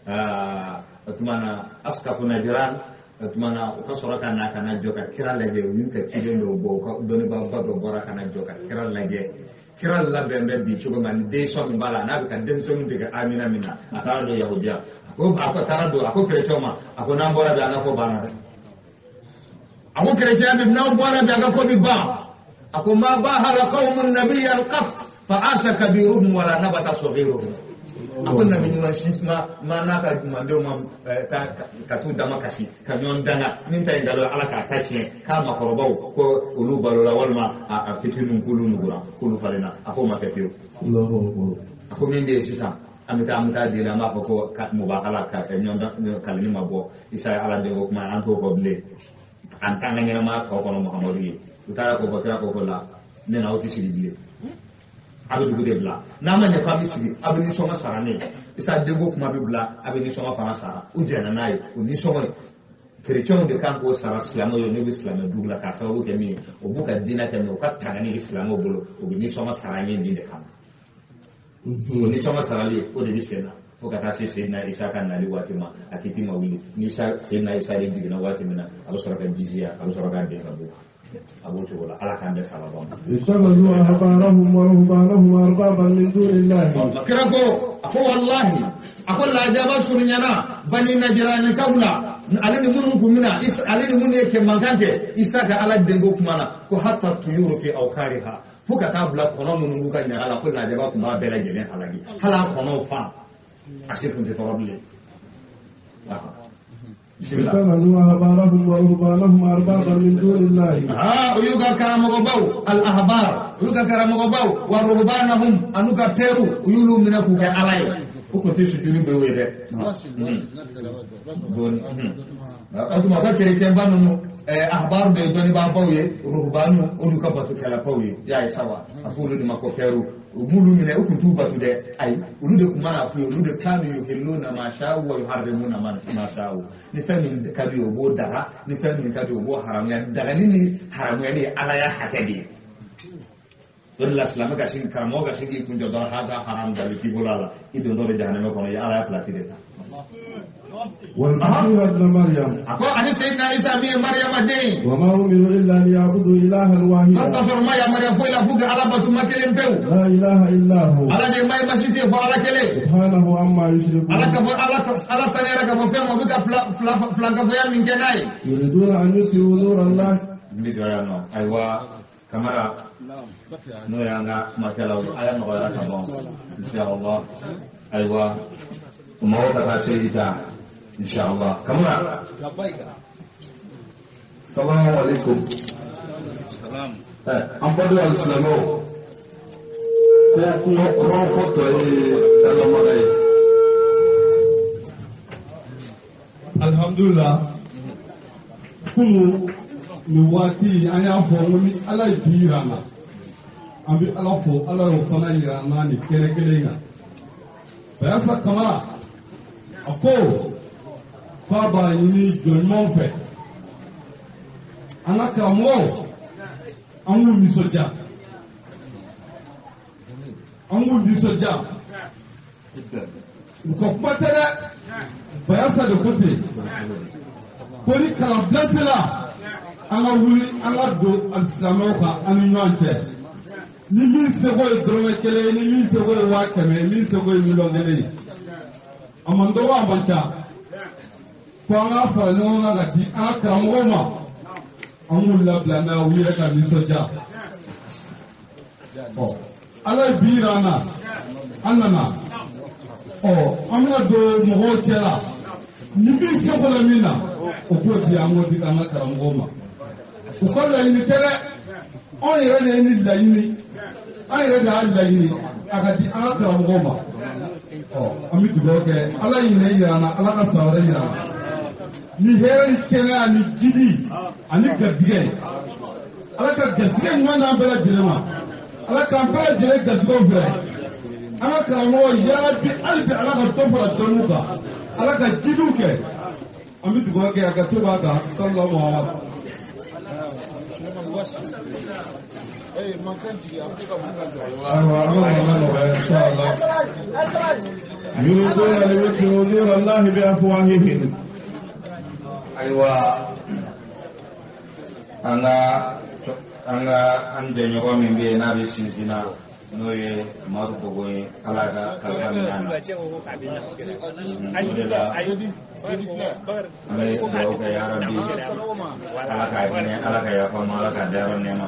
Aa o tuma na askafu Najiran, o tuma na u ka sɔrɔ ka na ka na jɔ ka kira lajɛ. U y'u ka ciden dɔw bɔ, u ka dɔnnibaaba dɔ bɔra ka na jɔ ka kira lajɛ. Kira labɛn bɛ bi cogo min na, ni den min b'a la, n'a bɛ ka denmisɛnninw dege amina min na, a taara don yahudiya. A ko taara don, a ko kerecɛnw ma, a ko n'an bɔra bi an ka ko banna dɛ. A ko kerecɛnya bi n'aw bɔra bi an ka ko bi ban. A ko ma bahala qawmun nabiyyan qat fa asha kabiruhum wala nabata saghiruhum. A ko nabi ɲuman si ma n'a ka mandenw ma ka t'u dama kasi ka ɲɔgɔn danga min ta ye nkalon Ala k'a ta tiɲɛ k'a makɔrɔbaw ko olu balola walima a fitininw k'olu nugura k'olu falenna. A k'o ma kɛ pewu. A ko min bɛ yen sisan, an bɛ taa deli, an b'a fɔ ko mubakala ka ɲɔgɔn kalili ma bɔ Isa ye Ala den ko kuma an t'o fɔ bilen. An t'an ka ɲɛnamaya tɔ kɔnɔ Muhamadu ye. U taara k'o fɔ kira ko la ne n'aw tɛ sigi bilen. A bɛ dugu de bila. N'a ma ɲɛ k'a bɛ sigi, a bɛ nisɔngɔ sara ne ye. Isa denko kuma bɛ bila, a bɛ nisɔngɔ fana sara. U jɛnna n'a ye, o nisɔngɔ ye. Kerecɛnw de kan k'o sara silamɛw ye, n'u bɛ silamɛ dugu la k'a sababu kɛ min ye, o b'u ka diinɛ kɛ min ye, u ka tangani bɛ silamɛw bolo, u bɛ nisɔngɔ sara an ye nin de kama. O nisɔngɔ sarali, o de bɛ sen na fo ka taa se Seydina Isa ka nali waati ma, a kiti ma wuli. Ni Seydina Isa de jiginna waati min na, a bɛ sɔrɔ ka jiziya, a bɛ sɔrɔ ka den ka bɔ. A b'o cogo la, Ala k'an bɛɛ sababa ma. Ittakhadhu ahbarahum wa ruhbanahum arbaban min dunillahi. Kira ko, a ko wallahi, a ko lajaba surunyana bani Najiranikaw la, ale ni minnu kun bɛna, ale ni minnu ye kɛmankan kɛ Isa ka Ala denko kuma na, ko hatta tuyuru fi awkariha, fo ka taa bila kɔnɔ minnu b'u ka ɲaga la, ko lajaba tun b'a bɛɛ lajɛlen halaki, hali a kɔnɔw fan, a si tun tɛ tɔɔrɔ bilen. اتخذوا أحبارهم ورهبانهم أربابا من دون الله. U y'u ka karamɔgɔbaw al-ahbar, u y'u ka karamɔgɔbaw wa ruhbanahum, an'u ka pɛriw, u y'olu minɛ k'u kɛ Ala ye. O kun tɛ sujudi bɛ ye dɛ. O tuma ka kerecɛnba ninnu ahbar de ye dɔnnibaabaw ye, ruhbanu olu ka batokɛlabaw ye. I y'a ye sa wa, a fɔ olu de ma ko pɛriw. U m'olu minɛ, u kun t'u batu dɛ, ayi, olu de kun mana f'u ye, olu de kanu yuhilluna ma sha'u wa yuharrimuna ma sha'u. Ni fɛn min ka di u ye, u b'o daga, ni fɛn min ka di u ye, u b'o haramuya. Dagali ni haramuyali ye Ala ya hakɛ de ye. O de la silamɛ ka sin karamɔgɔ ka sin k'i kun jɔ dɔrɔn haza haram dalu t'i bolo a la, i dontɔ bɛ jahanama kɔnɔ, i ye Ala ya pilasi de ta. والمسيح ابن مريم. أقول أنا سيدنا عيسى مين مريم دين. وما أمروا إلا ليعبدوا إلها واحدا. تصور ما يا مريم فولا فوق على بتو ما كلم بيو. لا إله إلا هو. على دي ما يمشي فعلى كلي. سبحانه عما يشركون. على كفر على سنيرة كفر فيهم وبك فلا فلا فلا كفر من جناي. يريدون أن يطفئوا نور الله. أيوة كمرة. نو يانا ما كلاو أيام غير كبار. إن شاء الله. أيوة. وما هو تفاسير إن شاء الله. كمرة. السلام عليكم. سلام. An baden alisilamɛw, ko kuma kuran fɔ tɔ ye dalamaka ye. Alhamdulillah. Kunun nin waati an y'a fɔ ko ni Ala ye bi yira an na, an bɛ Ala fo, Ala y'o fana yira an na nin kɛnɛ kelen kan. Bayasa Kamara a ko k'a b'a ɲini jɔn ɲumanw fɛ, an ka karamɔgɔw, an k'u nisɔndiya, an k'u nisɔndiya. U ka kuma tɛ dɛ, Bayasa de ko ten ko ni kalanbila sera, an ka wuli an ka don alisilamɛw kan an ni ɲɔgɔn cɛ. Ni min seko ye dɔrɔmɛ kelen ye, ni min seko ye 100,000 ye, min seko ye 1,000,000 ye, a man dɔgɔ, a man ca, fo an k'a fara ɲɔgɔn kan ka di an ka karamɔgɔw ma, an k'u labila n'a ye, u yɛrɛ ka nisɔndiya. Ɔ, Ala ye bi yira an na, an nana. Ɔ, an bɛna don mɔgɔw cɛ la, ni min seko la min na, o k'o di, an k'o di an ka karamɔgɔw ma. U ka laɲini tɛ dɛ, anw yɛrɛ de ye nin laɲini, an yɛrɛ de y'a laɲini a ka di an ka karamɔgɔw ma. Ɔ, an bɛ dugawu kɛ, Ala ɲinɛ yira an na, Ala ka san wɛrɛ yira an na ni hɛrɛ ni kɛnɛya ni jidi ani garijɛgɛ ye. Ala ka garijɛgɛ ɲuman d'an bɛɛ lajɛlen ma, Ala k'an bɛɛ lajɛlen garijɛgɛw fɛ. An ka karamɔgɔ yarabi, hali bi Ala ka dɔ fara dɔnniw kan, Ala ka jidiw kɛ. An bɛ dugawu kɛ a ka to b'a kan sallallahu Muhammad. Ayiwa, ala ka nɔgɔya inshallah. Yuriduna liyutfi'u nura Allahi bi afwahihim. Ayiwa, an ka an ka an jɛɲɔgɔn min bɛ yen n'a bɛ sinsin na, n'o ye Madu Bogo ye, Ala ka kalifa minɛ a na. O de la an bɛ dugawu kɛ yarabi, Ala ka hinɛ, Ala ka yafa ma, Ala ka dayɔrɔ nɛɛma.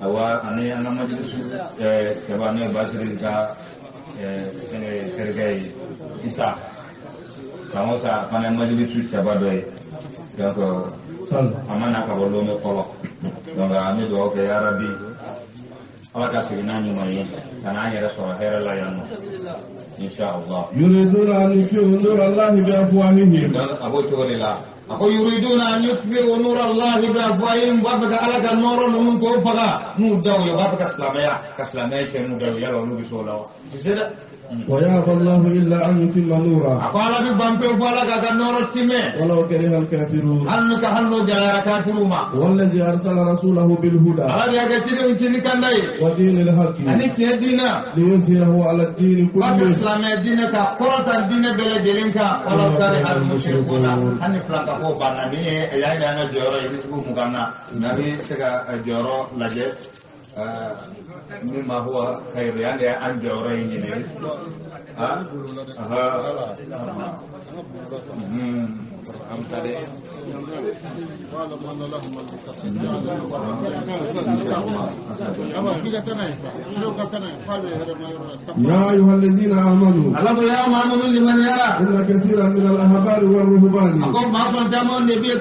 Ayiwa, ani an ka majilisu cɛba, n'o ye Basiri ka fɛngɛ terikɛ ye, Isa san o san a fana ye majilisu cɛba dɔ ye. Donc a ma na ka bɔ Lome fɔlɔ. Donc an bɛ dugawu kɛ yarabi, Ala ka segin n'a ɲuman ye, ka n'an yɛrɛ sɔrɔ hɛrɛ la yan nɔ, inshallah. Yuriduna an yutfi'u nura Allahi bi afwahihim. A b'o cogo de la, a ko yuriduna an yutfi'u nura Allahi bi afwahihim, u b'a fɛ ka Ala ka nɔɔrɔ ninnu k'o faga n'u daw ye, u b'a fɛ ka silamɛya ka silamɛya cɛ n'u daw ye. Yala olu bɛ se o la wa? U tɛ se dɛ. ويأبى الله إلا أن يتم نوره. A ko Ala bɛ ban pewu fo Ala k'a ka nɔɔrɔ timɛ. ولو كره الكافرون. Hali n'u ka hali n'o gɛlɛyara kafiriw ma. والذي أرسل رسوله بالهدى. Ala de y'a kɛ cidenw ci ni kanda ye. ودين الحق. Ani tiɲɛ diinɛ. ليظهره على الدين B'a fɛ كله. silamɛya diinɛ ka kɔrɔta diinɛ bɛɛ lajɛlen kan. Walaw kariha al-mushrikuna. Hali ni filankafow banna, ni ye yan y'an ka jɔyɔrɔ ye, i bɛ sugu 20 na, nka a bɛ se ka jɔyɔrɔ lajɛ. Mimma huwa khairu, yan de an jɔyɔrɔ ye ɲinɛ. An ta dɛ. يا أيها الذين آمنوا. Allah ya amanu liman yara. إن كثيرا من الأحبار والرهبان. A ko maa sɔn caman de bɛ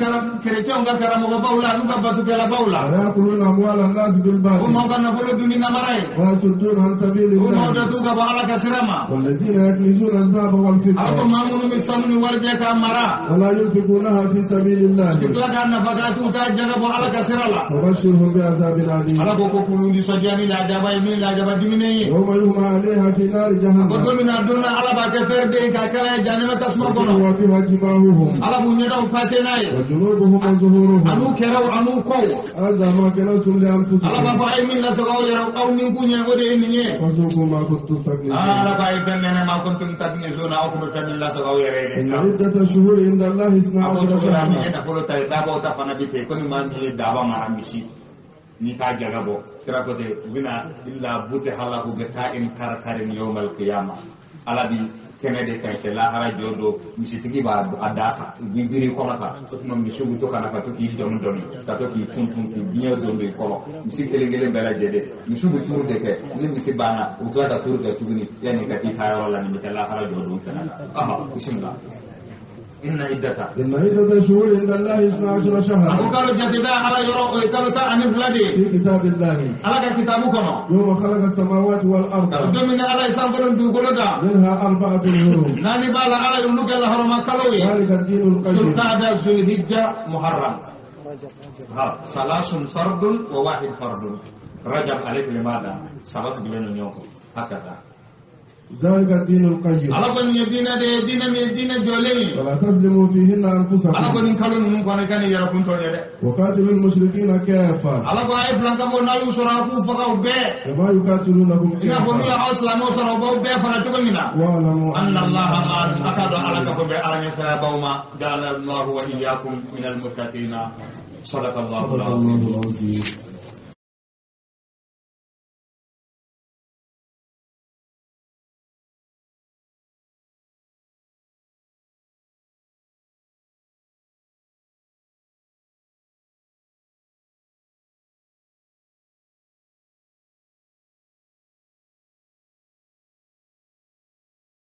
kerecɛnw ka karamɔgɔbaw la, n'u ka batukɛlabaw la. ويأكلون أموال الناس Ko بالباطل. maaw ka nafolo dun ni namara ye. ويصدون عن سبيل Ko maaw الله. datugu ka bɔ Ala ka sira ma. والذين يكنزون الذهب A ko والفضة. maa minnu bɛ sanu ni warijɛ k'a mara. ولا ينفقونها في سبيل الله. Tila k'a nafa k'a t'u t'a jaga bɔ Ala ka sira la. وبشرهم بعذاب أليم. Ala ko ko k'olu nisɔndiya ni lajaba ye, min lajaba diminen ye. يوم يهمى عليها في نار Ko جهنم. don min na don na Ala b'a kɛ fɛrɛ de ye k'a kɛra ye jahanama tasuma kɔnɔ. وتكوى بها جباههم. Ala b'u ɲɛdaw pase n'a ye. وجنوبهم An'u وظهورهم. kɛraw an'u kɔw. هذا ما كنزتم Ala b'a لأنفسكم. fɔ a ye min lasago aw yɛrɛ aw ni kun ye, o de ye nin ye. فذوقوا ما كنتم تكنزون. Ala ko a ye fɛn mɛnɛ ma kuntum taknizuna, aw kun bɛ fɛn min lasago aw yɛrɛ ye إن dɛ. عدة الشهور عند الله اثنا A ko عشر cogo la, ni ye شهرا. nafolo ta ye, dabaw ta fana bi ten, komi maa min ye daba mara misi n'i t'a jaga bɔ, kira ko ten, u bɛna illa butiha lahu bita'in karkarin yawmal qiyamah. Ala bi kɛnɛ de kan cɛ lahara jɔ don, misitigi b'a a da kan, u b'i biri kɔnɔ kan, o tuma misiw bɛ to ka na ka to k'i dɔmi dɔmi, ka to k'i tun tun, k'i biɲɛ don don i kɔrɔ. Misi kelen kelen bɛɛ lajɛlen, misiw bɛ turu de kɛ, ni misi banna, u bɛ tila ka turu kɛ tuguni yanni ka t'i taa yɔrɔ la. Nin bɛ kɛ lahara jɔ don fana la. Ɔhɔn, bisimila. Inna iddata. إن عدة الشهور عند الله 12 A ko شهرا. kalo jateda Ala yɔrɔ, o ye kalo 12 de ye. في كتاب الله. Ala ka kitabu kɔnɔ. يوم خلق السماوات والأرض. Don min na Ala ye sankolo ni dugukolo da. منها 4 حرم. Naani b'a la, Ala y'olu kɛ lahɔrɔma kalo ye. ذلك الدين القيم. Zulqa'da, Zulhijja, Muharram. Ha salasun sardun wa wahid fardun. Rajab ale kelen b'a dan, saba sigilen don ɲɔgɔn kɔ hakada. ذلك الدين القيم. Ala ko nin ye diinɛ de ye, diinɛ min ye diinɛ jɔlen ye. ولا تظلموا فيهن Ala ko أنفسكم. nin kalo ninnu kɔnɔ, i ka nin yɛrɛ kun tɔn ye dɛ. وقاتلوا المشركين كافة. Ala ko a ye filankafow, n'a y'u sɔrɔ, a k'u faga u bɛɛ. كما يقاتلونكم I n'a fɔ n'u كافة. y'aw silamɛw sɔrɔ, u b'aw bɛɛ faga cogo min na. واعلموا أن الله مع أكاد على كفر على يسرى جعل الله وإياكم من المتقين. صدق الله صدق العظيم. الله العظيم.